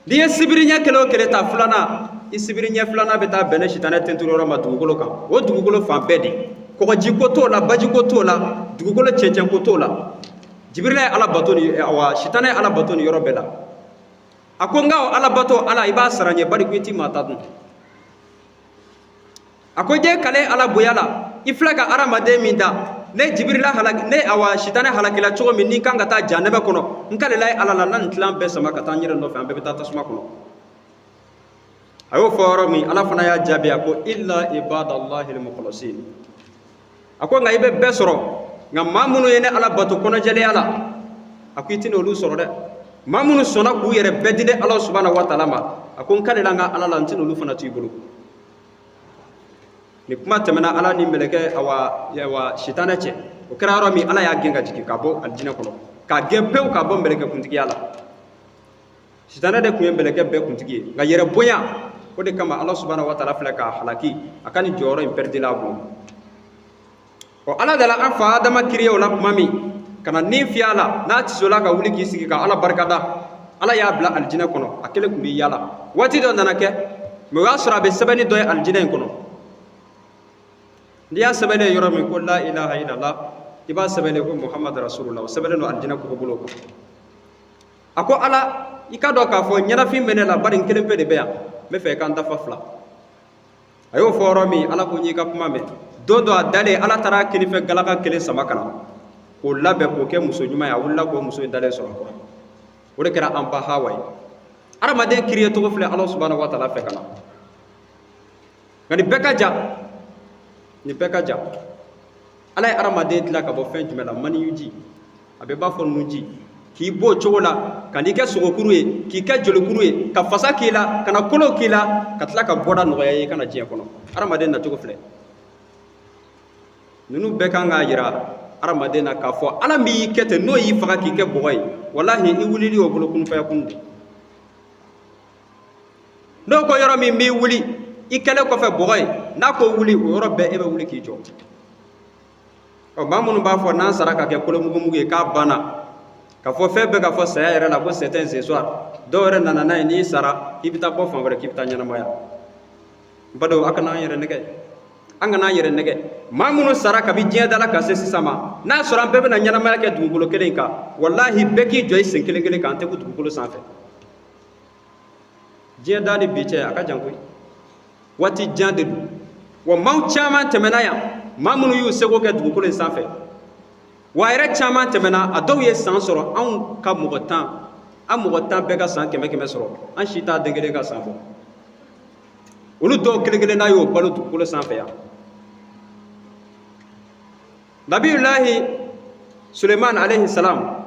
N'i ye sibiri ɲɛ kelen o kelen ta, filanan, i sibiri ɲɛ filanan bɛ taa bɛn ne sitanɛ tenturu yɔrɔ ma dugukolo kan. O dugukolo fan bɛɛ de, kɔgɔji ko t'o la, baji ko t'o la, dugukolo cɛncɛn ko t'o la. Jibirila ye Ala bato ni awa sitanɛ ye Ala bato ni yɔrɔ bɛɛ la. A ko: nka o Ala bato, Ala, i b'a sara n ye, bari ko i ti maa ta dun. A ko: je kale Ala bonya la, i filɛ ka hadamaden min da, ne Jibirila halaki, ne awa sitanɛ halakila cogo min, n'i kan ka taa janɛmɛ kɔnɔ, n kalela ye Ala la, n'a nin tilan bɛɛ sama ka taa n yɛrɛ nɔfɛ, an bɛɛ bɛ taa tasuma kɔnɔ. A y'o fɔ yɔrɔ min, Ala fana y'a jaabi, a ko: illa ibadallahi almukhlasin. A ko nka i bɛ bɛɛ sɔrɔ, nka maa minnu ye ne Ala bato kɔnɔjɛlenya la, a ko i tɛna olu sɔrɔ dɛ. Maa minnu sɔnna k'u yɛrɛ bɛɛ di ne Ala subahana wa taala ma, a ko n kalela n ka Ala la, n tɛna olu fana to i bolo. Ni kuma tɛmɛna Ala ni mɛlɛkɛ awa awa sitanɛ cɛ, o kɛra yɔrɔ min, Ala y'a gɛn ka jigin ka bɔ alijinɛ kɔnɔ, k'a gɛn pewu ka bɔ mɛlɛkɛ kuntigiya la. Sitanɛ de tun ye mɛlɛkɛ bɛɛ kuntigi ye, nka yɛrɛ bonya o de kama, Ala subahana wa taala filɛ k'a halaki, a ka nin jɔyɔrɔ in pɛridila a bolo. Ɔ, Ala dala an fa Adama kiriye o la tuma min ka na ni fiyɛ a la, n'a tisola ka wuli k'i sigi ka Ala barikada, Ala y'a bila alijinɛ kɔnɔ. A kelen tun bɛ yaala. Waati dɔ nana kɛ mɛ, o y'a sɔrɔ a bɛ sɛbɛnni dɔ ye alijinɛ in kɔnɔ. N'i y'a sɛbɛnnen yɔrɔ min ko la ilaha illallah, i b'a sɛbɛnnen ko Muhammad rasulullah, o sɛbɛnnen don alijinɛ kɔgɔbolo kan. A ko: Ala, i ka dɔn k'a fɔ ɲɛnafin bɛ ne la, bari n kelen pe de bɛ yan, n bɛ fɛ i ka n dafa fila. A y'o fɔ yɔrɔ min, Ala ko: n y'i ka kuma mɛn. Don dɔ a dalen, Ala taara kinifɛ galaka kelen sama ka na k'o labɛn k'o kɛ muso ɲuman ye. A wulila k'o muso in dalen sɔrɔ a kɔrɔ. O de kɛra an ba Hawa ye. Adamaden kiriye cogo filɛ Ala subahana wa taala fɛ ka na. Nka nin bɛɛ ka ja, nin bɛɛ ka ja. Ala ye adamaden dilan ka bɔ fɛn jumɛn la? Maniyuji, a bɛ b'a fɔ nunji, k'i b'o cogo la ka n'i kɛ sogokuru ye, k'i kɛ jolikuru ye, ka fasa k'i la, ka na kolo k'i la, ka tila ka bɔda nɔgɔya i ye ka na diɲɛ kɔnɔ. Adamaden nacogo filɛ. Ninnu bɛɛ kan k'a yira adamaden na k'a fɔ Ala min y'i kɛ ten, n'o y'i faga k'i kɛ bɔgɔ ye, walahi i wulili y'o bolo kunfaya kun de. N'o ko yɔrɔ min b'i wuli, i kɛlen kɔfɛ bɔgɔ ye, n'a ko wuli, o yɔrɔ bɛɛ e bɛ wuli k'i jɔ. Ɔ, maa minnu b'a fɔ n'an sara ka kɛ kolomugumugu ye k'a banna, ka fɔ fɛn bɛɛ, ka fɔ saya yɛrɛ la ko c'est un ce soir, dɔw yɛrɛ nana n'a ye, n'i sara k'i bɛ taa bɔ fan wɛrɛ, k'i bɛ taa ɲɛnamaya. N badenw, a kana an yɛrɛ nɛgɛ, an kana an yɛrɛ nɛgɛ. Maa minnu sara kabi diɲɛ da la ka se sisan ma, n'a sɔrɔ an bɛɛ bɛna ɲɛnamaya kɛ dugukolo kelen kan, walahi bɛɛ k'i jɔ i sen kelen kelen kan, an tɛ ko dugukolo sanfɛ. Diɲɛ da ni bi cɛ a ka jan koyi, waati jan de don. Wa maaw caman tɛmɛna yan, maa minnu y'u seko kɛ dugukolo in sanfɛ, wa a yɛrɛ caman tɛmɛna, a dɔw ye san sɔrɔ. Anw ka mɔgɔ 10, an mɔgɔ 10 bɛɛ ka san kɛmɛ kɛmɛ sɔrɔ, an si t'a den kelen ka san bɔ. Olu dɔw kelen kelen n'a y'o balo dugukolo sanfɛ yan. Nabiyulahi Suleiman alayhi salam,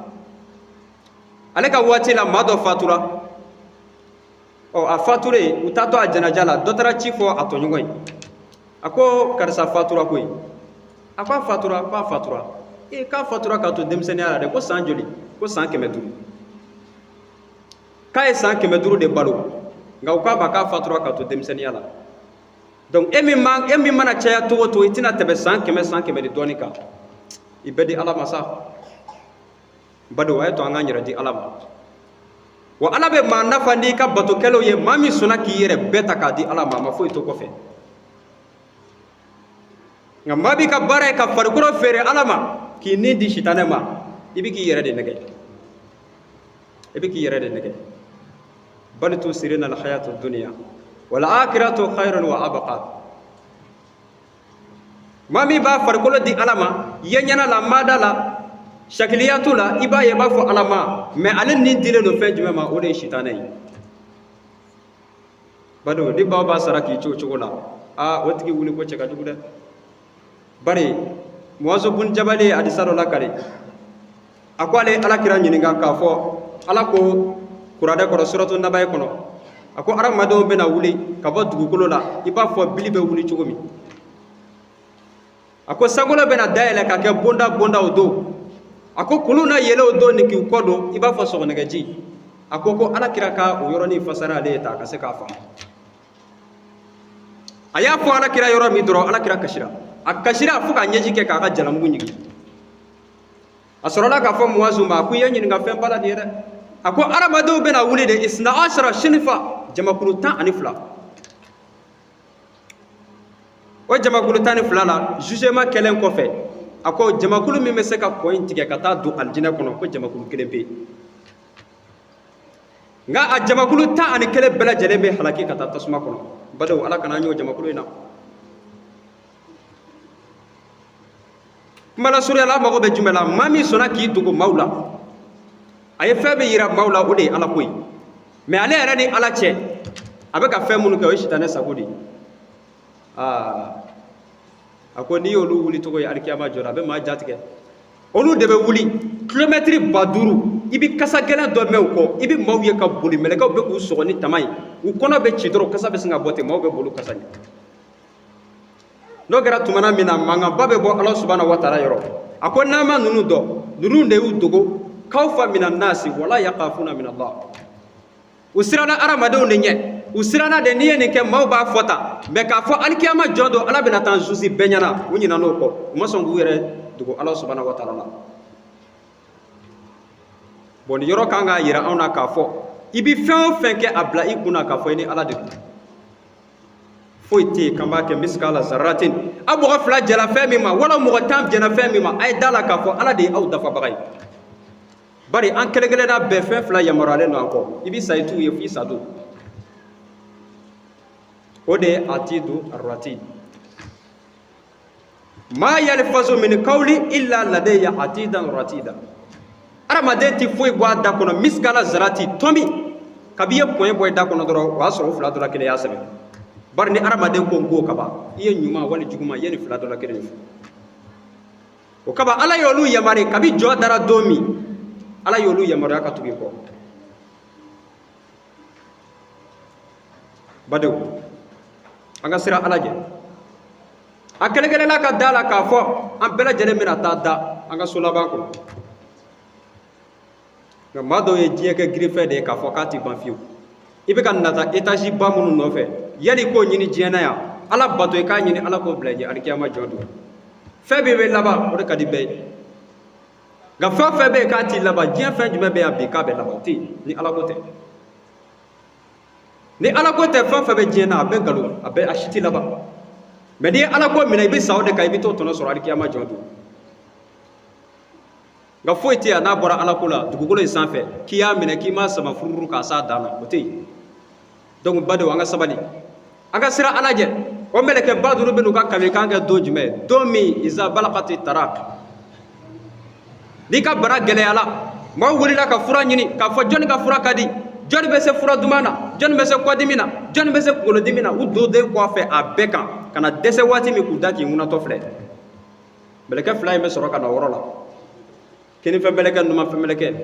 ale ka waati la, maa dɔ fatura. Ɔ, a fatulen, u taatɔ a janaja la, dɔ taara ci fɔ a tɔɲɔgɔn ye. A ko karisa fatura koyi. A ko a fatura? Ko a fatura. Ee, k'a fatura k'a to denmisɛnninya la dɛ. Ko san joli? Ko san 500. K'a ye san 500 de balo, nka u k'a ma k'a fatura k'a to denmisɛnninya la. Donc e min mana caya cogo o cogo, i tɛna tɛmɛ san 100, san 100 ni dɔɔnin kan. I bɛ di Ala ma sa. Badenw, a ye to an k'an yɛrɛ di Ala ma. Wa Ala bɛ maa nafa n'i ka batokɛlaw ye. Maa min sɔnna k'i yɛrɛ bɛɛ ta k'a di Ala ma, a ma foyi to kɔfɛ. Nka maa b'i ka baara ye ka farikolo feere Ala ma, k'i ni di sitanɛ ma, i bɛ k'i yɛrɛ de nɛgɛ, i bɛ k'i yɛrɛ de nɛgɛ. Bal tusirina alhayatu dunya wal akhiratu khairun wa abqa. Maa min b'a farikolo di Ala ma, yeɲɛna la, mada la, sakiliyatu la, i b'a ye, i b'a fɔ Ala ma, mais ale ni dilen don fɛn jumɛn ma? O de ye sitanɛ ye. Badenw, ni baw b'a sara k'i to o cogo la, aa, o tigi wuli ko cɛ ka jugu dɛ. Bari Muwazu bun Jabali ye hadisa dɔ lakale. A ko ale ye Ala kira ɲininka k'a fɔ Ala ko kuranɛ kɔnɔ, suratu Nabayi kɔnɔ, a ko hadamadenw bɛna wuli ka bɔ dugukolo la i b'a fɔ bili bɛ wuli cogo min. A ko sankolo bɛna dayɛlɛ ka kɛ bonda bonda o don. A ko kulu na yɛlɛ o don ni k'i kɔ don i b'a fɔ sɔgɔnɛgɛji. A ko ko Ala kira ka o yɔrɔnin fasara ale ye ta ka se k'a faamu. A y'a fɔ Ala kira yɔrɔ min dɔrɔn, Ala kira kasira. A kasira fo k'a ɲɛji kɛ k'a ka jalamugu ɲigin. A sɔrɔla k'a fɔ Muwazu ma, a ko i ye ɲininka fɛn ba la nin ye dɛ. A ko hadamadenw bɛna wuli de isna ashara sinifa, jamakulu 12. O jamakulu 12 la, jugement kɛlen kɔfɛ, a ko jamakulu min bɛ se ka kɔ in tigɛ ka taa don alijinɛ kɔnɔ, ko jamakulu kelen bɛ yen. Nka a jamakulu 11 bɛɛ lajɛlen bɛ halaki ka taa tasuma kɔnɔ. Badenw, Ala kana an y'o jamakulu in na. Kuma lasurunya la, an mago bɛ jumɛn la? Maa min sɔnna k'i dogo maaw la, a ye fɛn min yira maaw la, o de ye Ala ko ye. Mais ale yɛrɛ ni Ala cɛ, a bɛ ka fɛn minnu kɛ, o ye sitanɛ sago de ye. Aa, a ko n'i y'olu wuli cogo ye alikiyama jɔ la, a bɛ maa jatigɛ. Olu de bɛ wuli kilomɛtiri 5000, i bɛ kasa gɛlɛn dɔ mɛn u kɔ, i bɛ maaw ye ka boli, mɛlɛkɛw bɛ k'u sɔgɔ ni tama ye, u kɔnɔ bɛ ci dɔrɔn, kasa bɛ sin ka bɔ ten, maaw bɛ boli kasa ɲɛ. N'o kɛra tumana min na, mankanba bɛ bɔ Ala subahana wa taala yɔrɔ. A ko n'an ma ninnu dɔn, ninnu de y'u dogo kawfa mina nasi wala yakafuna min Allah. U siranna hadamadenw de ɲɛ, u siranna de n'i ye nin kɛ maaw b'a fɔ tan, mais k'a fɔ alikiyama jɔ don Ala bɛna taa zuzi bɛɛ ɲɛna, u ɲinɛn'o kɔ, u ma sɔn k'u yɛrɛ dogo Ala subahana wa taala la. Bon, nin yɔrɔ kan k'a yira anw na k'a fɔ i bɛ fɛn o fɛn kɛ, a bila i kun na k'a fɔ i ni Ala de don. Foyi tɛ yen k'an b'a kɛ misikala zaratin. Aw mɔgɔ 2 jɛla fɛn min ma, wala mɔgɔ 10 jɛna fɛn min ma, a ye da la k'a fɔ Ala de ye aw dafabaga ye. Bari an kelen kelenna bɛɛ fɛn 2 yamaruyalen don an kɔ, i bɛ sa i t'u ye f'i sa don. O de ye atidu arratid. Ma yalfazu min qawli illa ladayya atidan ratida. Hadamaden tɛ foyi bɔ a da kɔnɔ misikala zarati tɔmi, kabi i ye pɔɲɛ bɔ i da kɔnɔ dɔrɔn, o y'a sɔrɔ o 2 dɔ la kelen y'a sɛbɛn. Bari ni hadamaden ko n ko kaban, i ye ɲuman wali juguman, i ye nin 2 dɔ la kelen de fɔ. O kaba Ala y'olu yamari kabi jɔ dara don min, Ala y'olu yamaruya ka tugu i kɔ. Badenw, an ka siran Ala ɲɛ. An kelen kelenna ka da la k'a fɔ an bɛɛ lajɛlen bɛna taa da an ka so laban kɔnɔ. Nka maa dɔw ye diɲɛ kɛ girifɛn de ye k'a fɔ k'a tɛ ban fiyewu. I bɛ ka nata etazi ba minnu nɔfɛ, yanni i k'o ɲini diɲɛ na yan, Ala bato, i k'a ɲini Ala k'o bila i ɲɛ alikiyama jɔ don. Fɛn min bɛ laban, o de ka di bɛɛ ye. Nka fɛn o fɛn bɛ yen k'a t'i laban, diɲɛ fɛn jumɛn bɛ yan bi k'a bɛ laban? O tɛ yen ni Ala ko tɛ. Ni Ala ko tɛ, fɛn o fɛn bɛ diɲɛ na, a bɛɛ nkalon, a bɛɛ, a si tɛ laban. Mais n'i ye Ala ko minɛ, i bɛ sa o de kan, i bɛ t'o tɔnɔ sɔrɔ alikiyama jɔ don. Nka foyi tɛ yan n'a bɔra Ala ko la dugukolo in sanfɛ k'i y'a minɛ k'i m'a sama furufuru k'a s'a dan na, o tɛ yen. Donc badenw, an ka sabali, an ka siran Ala ɲɛ. O mɛlɛkɛ ba duuru bɛ n'u ka kalikan kɛ don jumɛn? Don min iza balagati taraki, n'i ka bana gɛlɛyala, maaw wulila ka fura ɲini k'a fɔ jɔnni ka fura ka di, jɔnni bɛ se fura duman na, jɔnni bɛ se kɔdimi na, jɔnni bɛ se kunkolodimi na. U donnen kɔfɛ a bɛɛ kan ka na dɛsɛ waati min, k'u da k'i ŋunatɔ filɛ, mɛlɛkɛ fila in bɛ sɔrɔ ka na o yɔrɔ la, kinifɛ mɛlɛkɛ, numanfɛ mɛlɛkɛ.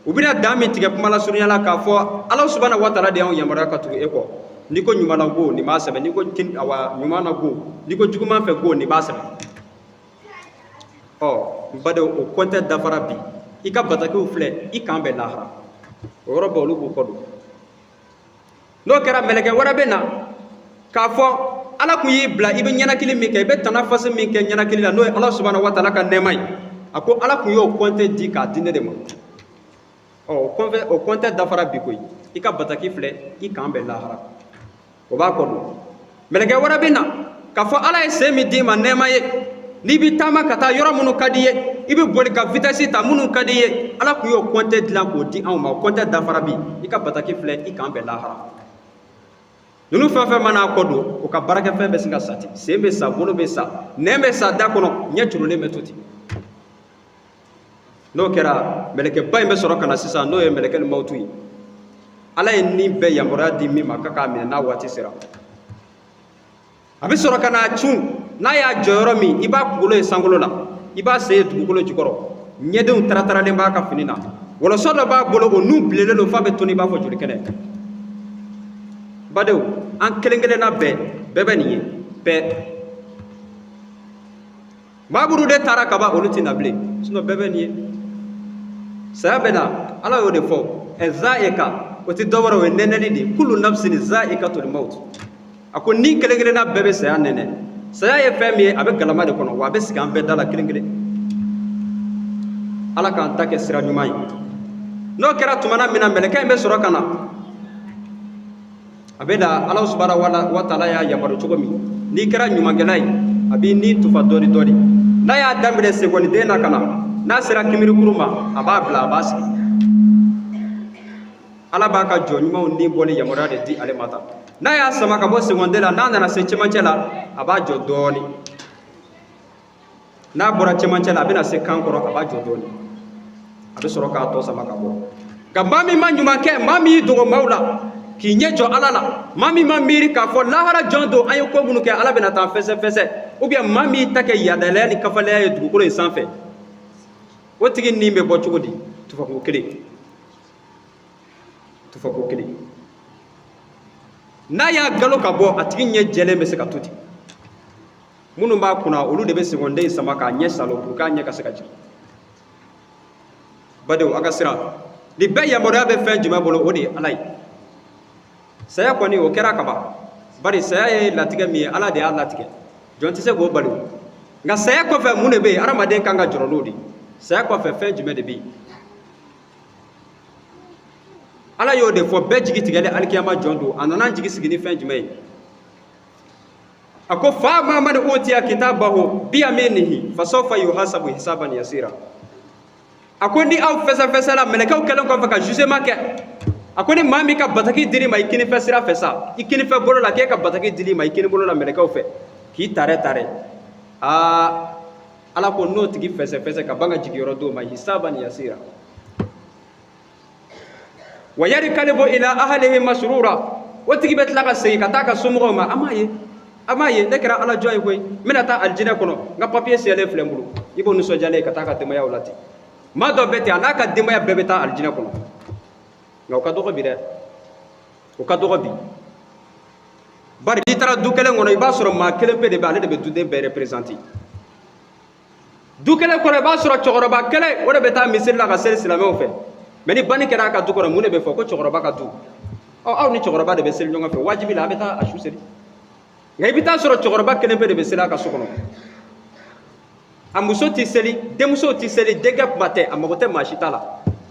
U bɛna dan min tigɛ kuma lasurunya la k'a fɔ Ala subahana wa taala de y'anw yamaruya ka tugu e kɔ. N'i ko ɲuman na go, nin b'a sɛbɛn. N'i ko awa ɲuman na go, n'i ko juguman fɛ go, nin b'a sɛbɛn. Ɔ n badenw, o kɔntɛ dafara bi. I ka batakiw filɛ, i kan bɛn lahara. O yɔrɔ bɛɛ, olu b'u kɔ don. N'o kɛra, mɛlɛkɛ wɛrɛ bɛ na k'a fɔ Ala kun y'i bila i bɛ ɲɛnakili min kɛ, i bɛ tana fasi min kɛ ɲɛnakili la, n'o ye Ala subahana wa taala ka nɛɛma ye, a ko Ala kun y'o kɔntɛ di k'a di ne de ma. Ɔ o kɔntɛ dafara bi koyi. I ka bataki filɛ, i kan bɛn lahara. O b'a kɔ don. Mɛlɛkɛ wɛrɛ bɛ na k'a fɔ Ala ye sen min d'i ma nɛɛma ye, n'i bɛ taama ka taa yɔrɔ minnu ka di i ye, i bɛ boli ka vitesse ta minnu ka di i ye, Ala kun y'o kɔntɛ dilan k'o di anw ma. O kɔntɛ dafara bi. I ka bataki filɛ, i kan bɛn lahara. Ninnu fɛn fɛn mana kɔ don, o ka baarakɛfɛn bɛ sin ka sa ten. Sen bɛ sa, bolo bɛ sa, nɛn bɛ sa da kɔnɔ, ɲɛ curulen bɛ to ten. N'o kɛra, mɛlɛkɛba in bɛ sɔrɔ ka na sisan, n'o ye mɛlɛkɛli mawutu ye. Ala ye ni bɛɛ yamaruya di min ma k'a k'a minɛ n'a waati sera, a bɛ sɔrɔ ka n'a cun. N'a y'a jɔ yɔrɔ min, i b'a kunkolo ye sankolo la, i b'a sen ye dugukolo jukɔrɔ, ɲɛdenw tarataralen b'a ka fini na, wɔlɔsɔ dɔ b'a bolo, o nun bilennen don f'a bɛ toni i b'a fɔ jolikɛnɛ. Badenw, an kelen kelenna bɛɛ bɛɛ bɛ nin ye bɛɛ. Maa minnu de taara kaban, olu tɛ na bilen, sinon bɛɛ bɛ nin ye. Saya bɛ na, Ala y'o de fɔ. Ɛ zaika, o tɛ dɔwɛrɛ, o ye nɛnɛli de ye. Kulu nafsin zaikatul maut. A ko ni kelen kelenna bɛɛ bɛ saya nɛnɛ. Saya ye fɛn min ye, a bɛ galama de kɔnɔ, wa a bɛ sigi an bɛɛ da la kelen kelen. Ala k'an ta kɛ sira ɲuman ye. N'o kɛra tumana min na, mɛlɛkɛ in bɛ sɔrɔ ka na. A bɛ na, Ala subahana wa taala y'a yamaru cogo min, n'i kɛra ɲumankɛla ye, a b'i ni tufa dɔɔni dɔɔni. N'a y'a daminɛ senkɔniden na ka na, n'a sera kimirikuru ma, a b'a bila, a b'a sigi. Ala b'a ka jɔn ɲumanw ni bɔli yamaruya de di ale ma tan. N'a y'a sama ka bɔ senkɔnden la, n'a nana se cɛmancɛ la, a b'a jɔ dɔɔni. N'a bɔra cɛmancɛ la, a bɛna se kan kɔrɔ, a b'a jɔ dɔɔni, a bɛ sɔrɔ k'a tɔ sama ka bɔ. Nka maa min ma ɲuman kɛ, maa min y'i dogo maaw la k'i ɲɛ jɔ Ala la, maa min ma miiri k'a fɔ lahara jɔn don, an ye ko minnu kɛ, Ala bɛna taa fɛsɛfɛsɛ, ou bien maa min y'i ta kɛ yadalaya ni kafalaya ye dugukolo in sanfɛ, o tigi ni bɛ bɔ cogo di? Tufako kelen, tufako kelen. N'a y'a galo ka bɔ, a tigi ɲɛ jɛlen bɛ se ka to ten. Minnu b'a kunna, olu de bɛ senkɔnden in sama k'a ɲɛ salo pour k'a ɲɛ ka se ka jigin. Badenw, a ka siran. Nin bɛɛ yamaruya bɛ fɛn jumɛn bolo? O de ye Ala ye. Saya kɔni, o kɛra kaban, bari saya ye latigɛ min ye, Ala de y'a latigɛ, jɔn tɛ se k'o bali. Nka saya kɔfɛ, mun de bɛ yen? Hadamaden kan ka jɔrɔ n'o de ye. Saya kɔfɛ, fɛn jumɛn de bɛ yen? Ala y'o de fɔ bɛɛ jigi tigɛlen alikiyama jɔn don. A nana an jigi sigi ni fɛn jumɛn ye? A ko fa amma man utiya kitabahu biyaminihi fasawfa yuhasabu hisaban yasira. A ko ni aw fɛsɛfɛsɛla, mɛlɛkɛw kɛlen kɔfɛ ka jugement kɛ, a ko ni maa min ka bataki dir'i ma i kinifɛ sira fɛ sa, i kinifɛ bolo la, k'e ka bataki dir'i ma i kini bolo la mɛlɛkɛw fɛ k'i tarɛ tarɛ, aa, Ala ko n'o tigi fɛsɛfɛsɛ ka ban ka jigiyɔrɔ d'o ma, hisaban yasira, wa yankalibu ila ahlihi masrura, o tigi bɛ tila ka segin ka taa ka somɔgɔw ma. A m'a ye, a m'a ye, ne kɛra Ala jɔn ye koyi, n bɛna taa alijinɛ kɔnɔ, n ka papiye siyɛlen filɛ n bolo. I b'o nisɔndiyalen ka taa ka denbayaw la ten. Maa dɔ bɛ ten, a n'a ka denbaya bɛɛ bɛ taa alijinɛ kɔnɔ. Nka o ka dɔgɔ bi dɛ, o ka dɔgɔ bi, bari n'i taara du kelen kɔnɔ, i b'a sɔrɔ maa kelen pe de bɛ, ale de bɛ duden bɛɛ représenter. Du kelen kɔnɔ, i b'a sɔrɔ cɛkɔrɔba kelen, o de bɛ taa misiri la ka seli silamɛw fɛ. Mɛ ni banni kɛra a ka du kɔnɔ, mun de bɛ fɔ? Ko cɛkɔrɔba ka du. Ɔ, aw ni cɛkɔrɔba de bɛ seli ɲɔgɔn fɛ, wajibi la, a bɛ taa a su seli. Nka i bɛ taa sɔrɔ cɛkɔrɔba kelen pe de bɛ seli a ka so kɔnɔ. A muso tɛ seli, denmuso tɛ seli, denkɛ kuma tɛ, a mago tɛ maa si ta la.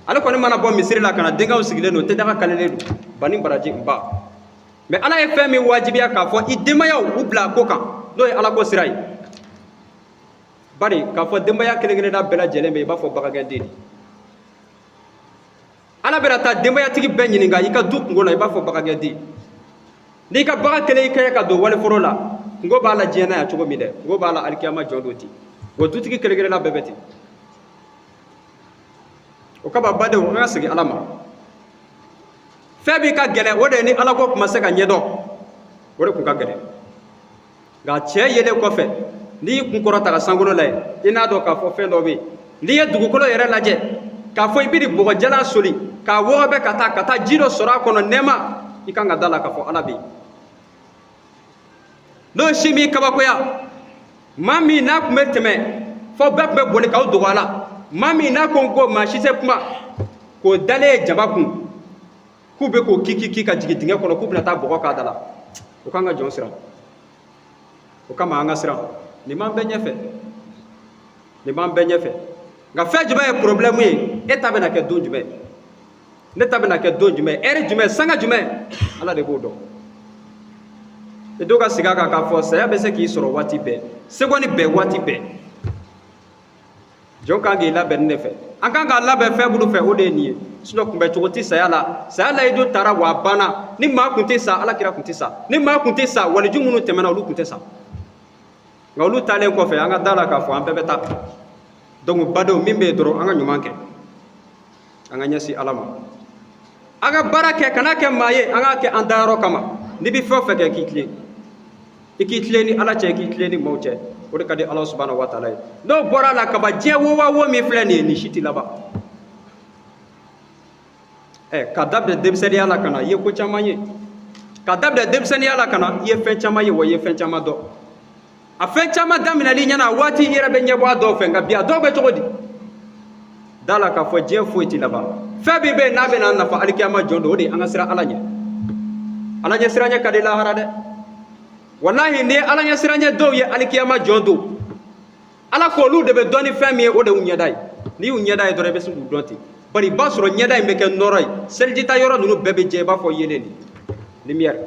Ale kɔni mana bɔ misiri la ka na, denkɛw sigilen don, tɛdaga kalelen don, bani baraji n ba. Mɛ Ala ye fɛn min wajibiya k'a fɔ i denbayaw u bila a ko kan, n'o ye Ala ko sira ye. Bari k'a fɔ denbaya kelen kelenna bɛɛ lajɛlen bɛ i b'a fɔ bagangɛnden de. Ala bɛna taa denbayatigi bɛɛ ɲininka i ka du kungo la, i b'a fɔ bagangɛnden. N'i ka bagan kelen i kɛɲɛ ka don waliforo la, Kungo b'a la diɲɛ na yan cogo min dɛ, kungo b'a la alikiyama jɔ don ten. Wa dutigi kelen kelenna bɛɛ bɛ ten. O kama badenw, an ka segin Ala ma. Fɛn min ka gɛlɛn, o de ye ni Ala ko tun ma se ka ɲɛdɔn, o de tun ka gɛlɛn. Nka cɛ yelen kɔfɛ, n'i y'i kun kɔrɔta ka sankolo lajɛ, i n'a dɔn k'a fɔ fɛn dɔ bɛ yen. N'i ye dugukolo yɛrɛ lajɛ, k'a fɔ i bɛ nin bɔgɔjalan soli k'a wɔgɔbɛ ka taa ji dɔ sɔrɔ a kɔnɔ nɛɛma, i kan ka da la k'a fɔ Ala bɛ yen. N'o si m'i kabakoya, maa min n'a tun bɛ tɛmɛ fɔ bɛɛ tun bɛ boli k'aw dogo a la, maa min n'a ko ko maa si tɛ kuma, k'o dalen ye jaba kun k'u bɛ k'o kiki ka jigin dingɛ kɔnɔ k'u bɛna taa bɔgɔ k'a da la, o kan ka jɔn siran. O kama an ka siran. Nin b'an bɛɛ ɲɛfɛ, nin b'an bɛɛ ɲɛfɛ. Nka fɛn jumɛn ye problème ye? E ta bɛna kɛ don jumɛn? Ne ta bɛna kɛ don jumɛn? Heure jumɛn? Sanga jumɛn? Ala de b'o dɔn. I dɔw ka sigi a kan k'a fɔ saya bɛ se k'i sɔrɔ waati bɛɛ, seconde bɛɛ, waati bɛɛ. Jɔn kan k'i labɛn nin de fɛ. An kan k'a labɛn fɛn minnu fɛ, o de ye nin ye. Sinon kunbɛcogo tɛ saya la. Saya layidu taara wa a banna. Ni maa kun tɛ sa, Ala kira kun tɛ sa. Ni maa kun tɛ sa, waliju minnu tɛmɛna, olu kun tɛ sa. Nka olu taalen kɔfɛ, an ka da la k'a fɔ an bɛɛ bɛ taa. Donc badenw, min bɛ yen dɔrɔn, an ka ɲuman kɛ, an ka ɲɛsin Ala ma, an ka baara kɛ, kana kɛ maa ye, an k'a kɛ an dayɔrɔ kama. N'i bɛ fɛn o fɛn kɛ, k'i tilen, i k'i tilen ni Ala cɛ, i k'i tilen ni maaw cɛ, o de ka di Ala subahana wa taala ye. N'o bɔra a la kaban, diɲɛ wo wa wo min filɛ nin ye, nin si tɛ laban. Ɛ ka daminɛ denmisɛnninya la ka na, i ye ko caman ye. Ka daminɛ denmisɛnninya la ka na, i ye fɛn caman ye, wa i ye fɛn caman dɔn. A fɛn caman daminɛli ɲɛna, a waati i yɛrɛ bɛ ɲɛbɔ a dɔw fɛ. Nka bi, a dɔw bɛ cogo di? Da la k'a fɔ diɲɛ foyi tɛ laban. Fɛn min bɛ yen n'a bɛ na nafa alikiyama jɔ don, o de ye an ka siran Ala ɲɛ. Ala ɲɛ siranɲɛ ka di lahara dɛ. Walahi, n'i ye Ala ɲɛ siranɲɛ dɔw ye alikiyama jɔ don, Ala ko olu de bɛ dɔn ni fɛn min ye, o de y'u ɲɛda ye. N'i y'u ɲɛda ye dɔrɔn, i bɛ se k'u dɔn ten. Bari i b'a sɔrɔ ɲɛda in bɛ kɛ nɔrɔ ye, selijita yɔrɔ ninnu bɛɛ bɛ jɛ, i b'a fɔ yeelen de lumière.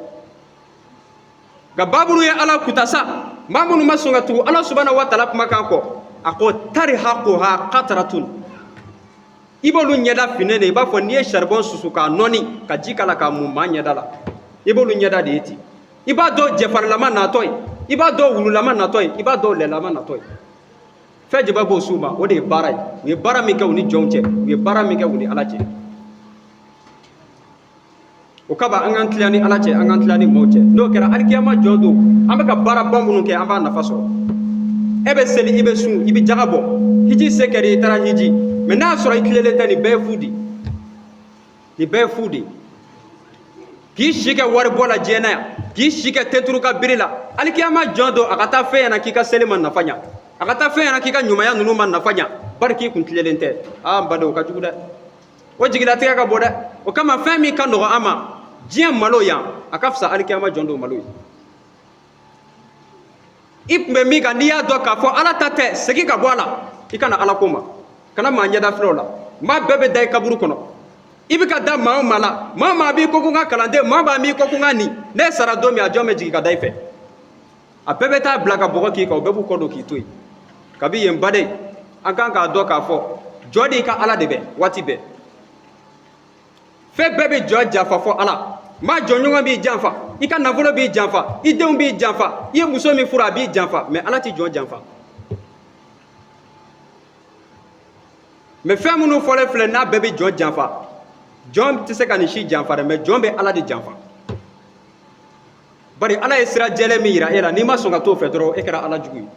Nka baburu ye Ala kuta sa, maa minnu ma sɔn ka tugu Ala subahana wa taala kumakan kɔ, a ko tarihaquha qatratun, i b'olu ɲɛda finnen de, i b'a fɔ n'i ye charbon susu k'a nɔɔni ka ji k'a la k'a mun maa ɲɛda la, i b'olu ɲɛda de ye ten. I b'a dɔn jɛfarilama natɔ ye, i b'a dɔn wululama natɔ ye, i b'a dɔn lɛlama natɔ ye. Fɛn jumɛn b'o s'u ma? O de ye baara ye. U ye baara min kɛ u ni jɔnw cɛ, u ye baara min kɛ u ni Ala cɛ. O kama an k'an tila ni Ala cɛ, an k'an tila ni maaw cɛ. N'o kɛra, alikiyama jɔ don, an bɛ ka baaraba minnu kɛ, an b'a nafa sɔrɔ. E bɛ seli, i bɛ sun, i bɛ jaga bɔ, hiji se kɛra, i taara hiji, mɛ n'a y'a sɔrɔ i tilelen tɛ, nin bɛɛ ye fu de, nin bɛɛ ye fu de. K'i si kɛ wari bɔ la diɲɛ na yan, k'i si kɛ tenturu ka biri la, alikiyama jɔ don, a ka taa fɛn ɲɛna k'i ka seli ma nafa ɲa, a ka taa fɛn ɲɛna k'i ka ɲumanya ninnu ma nafa ɲa, bari k'i kun tilelen tɛ. Aa n badenw, o ka jugu dɛ, o jigilatigɛ ka bon dɛ. O kama fɛn min ka nɔgɔn an ma diɲɛ malo yan, a ka fisa alikiyama jɔn don malo ye. I tun bɛ min kan, n'i y'a dɔn k'a fɔ Ala ta tɛ, segin ka bɔ a la, i kana Ala ko ma, kana maa ɲɛda filɛ o la. Maa bɛɛ bɛ da i kaburu kɔnɔ. I bɛ ka da maa o maa la, maa o maa b'i ko ko n ka kalanden, maa o maa b'i ko ko n ka nin, ne sara don min, a jɔn bɛ jigin ka da i fɛ? A bɛɛ bɛ taa bila ka bɔgɔ k'i kan, o bɛɛ b'u kɔ don k'i to yen. Kabi yen, baden, an kan k'a dɔn k'a fɔ jɔ de ka Ala de bɛ waati bɛɛ. Fɛn bɛɛ bɛ jɔ janfa fɔ Ala. Maa jɔnɲɔgɔn b'i janfa, i ka nafolo b'i janfa, i denw b'i janfa, i ye muso min furu, a b'i janfa, mɛ Ala tɛ jɔn janfa. Mɛ fɛn minnu fɔlen filɛ, n'a bɛɛ bɛ jɔn janfa, jɔn tɛ se ka nin si janfa dɛ, mɛ jɔn bɛ Ala de janfa. Bari Ala ye sira jɛlen min yira e la, n'i ma sɔn ka t'o fɛ dɔrɔn, e kɛra Ala jugu ye.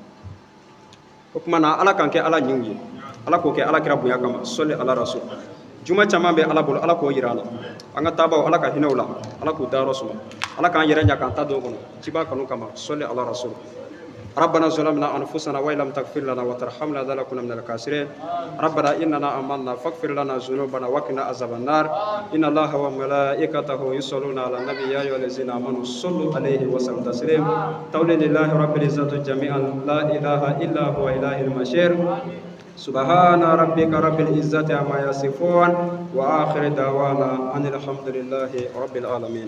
O tuma na, Ala k'an kɛ Ala ɲinw ye, Ala k'o kɛ Ala kira bonya kama. Sɔli ala rasul. Juma caman bɛ Ala bolo, Ala k'o yira an na. An ka taabaw, Ala ka hinɛ u la, Ala k'u dayɔrɔ suma, Ala k'an yɛrɛ ɲa k'an ta don kɔnɔ ciba kanu kama. Sɔli ala rasul. ربنا ظلمنا أنفسنا وإن لم تغفر لنا وترحمنا لنكون من الخاسرين. ربنا إننا آمنا فاغفر لنا ذنوبنا وقنا عذاب النار. إن الله وملائكته يصلون على النبي، يا أيها الذين آمنوا صلوا عليه وسلموا تسليما. تولي لله رب العزة جميعا، لا إله إلا هو إله المشير. سبحان ربك رب العزة عما يصفون، وآخر دعوانا أن الحمد لله رب العالمين.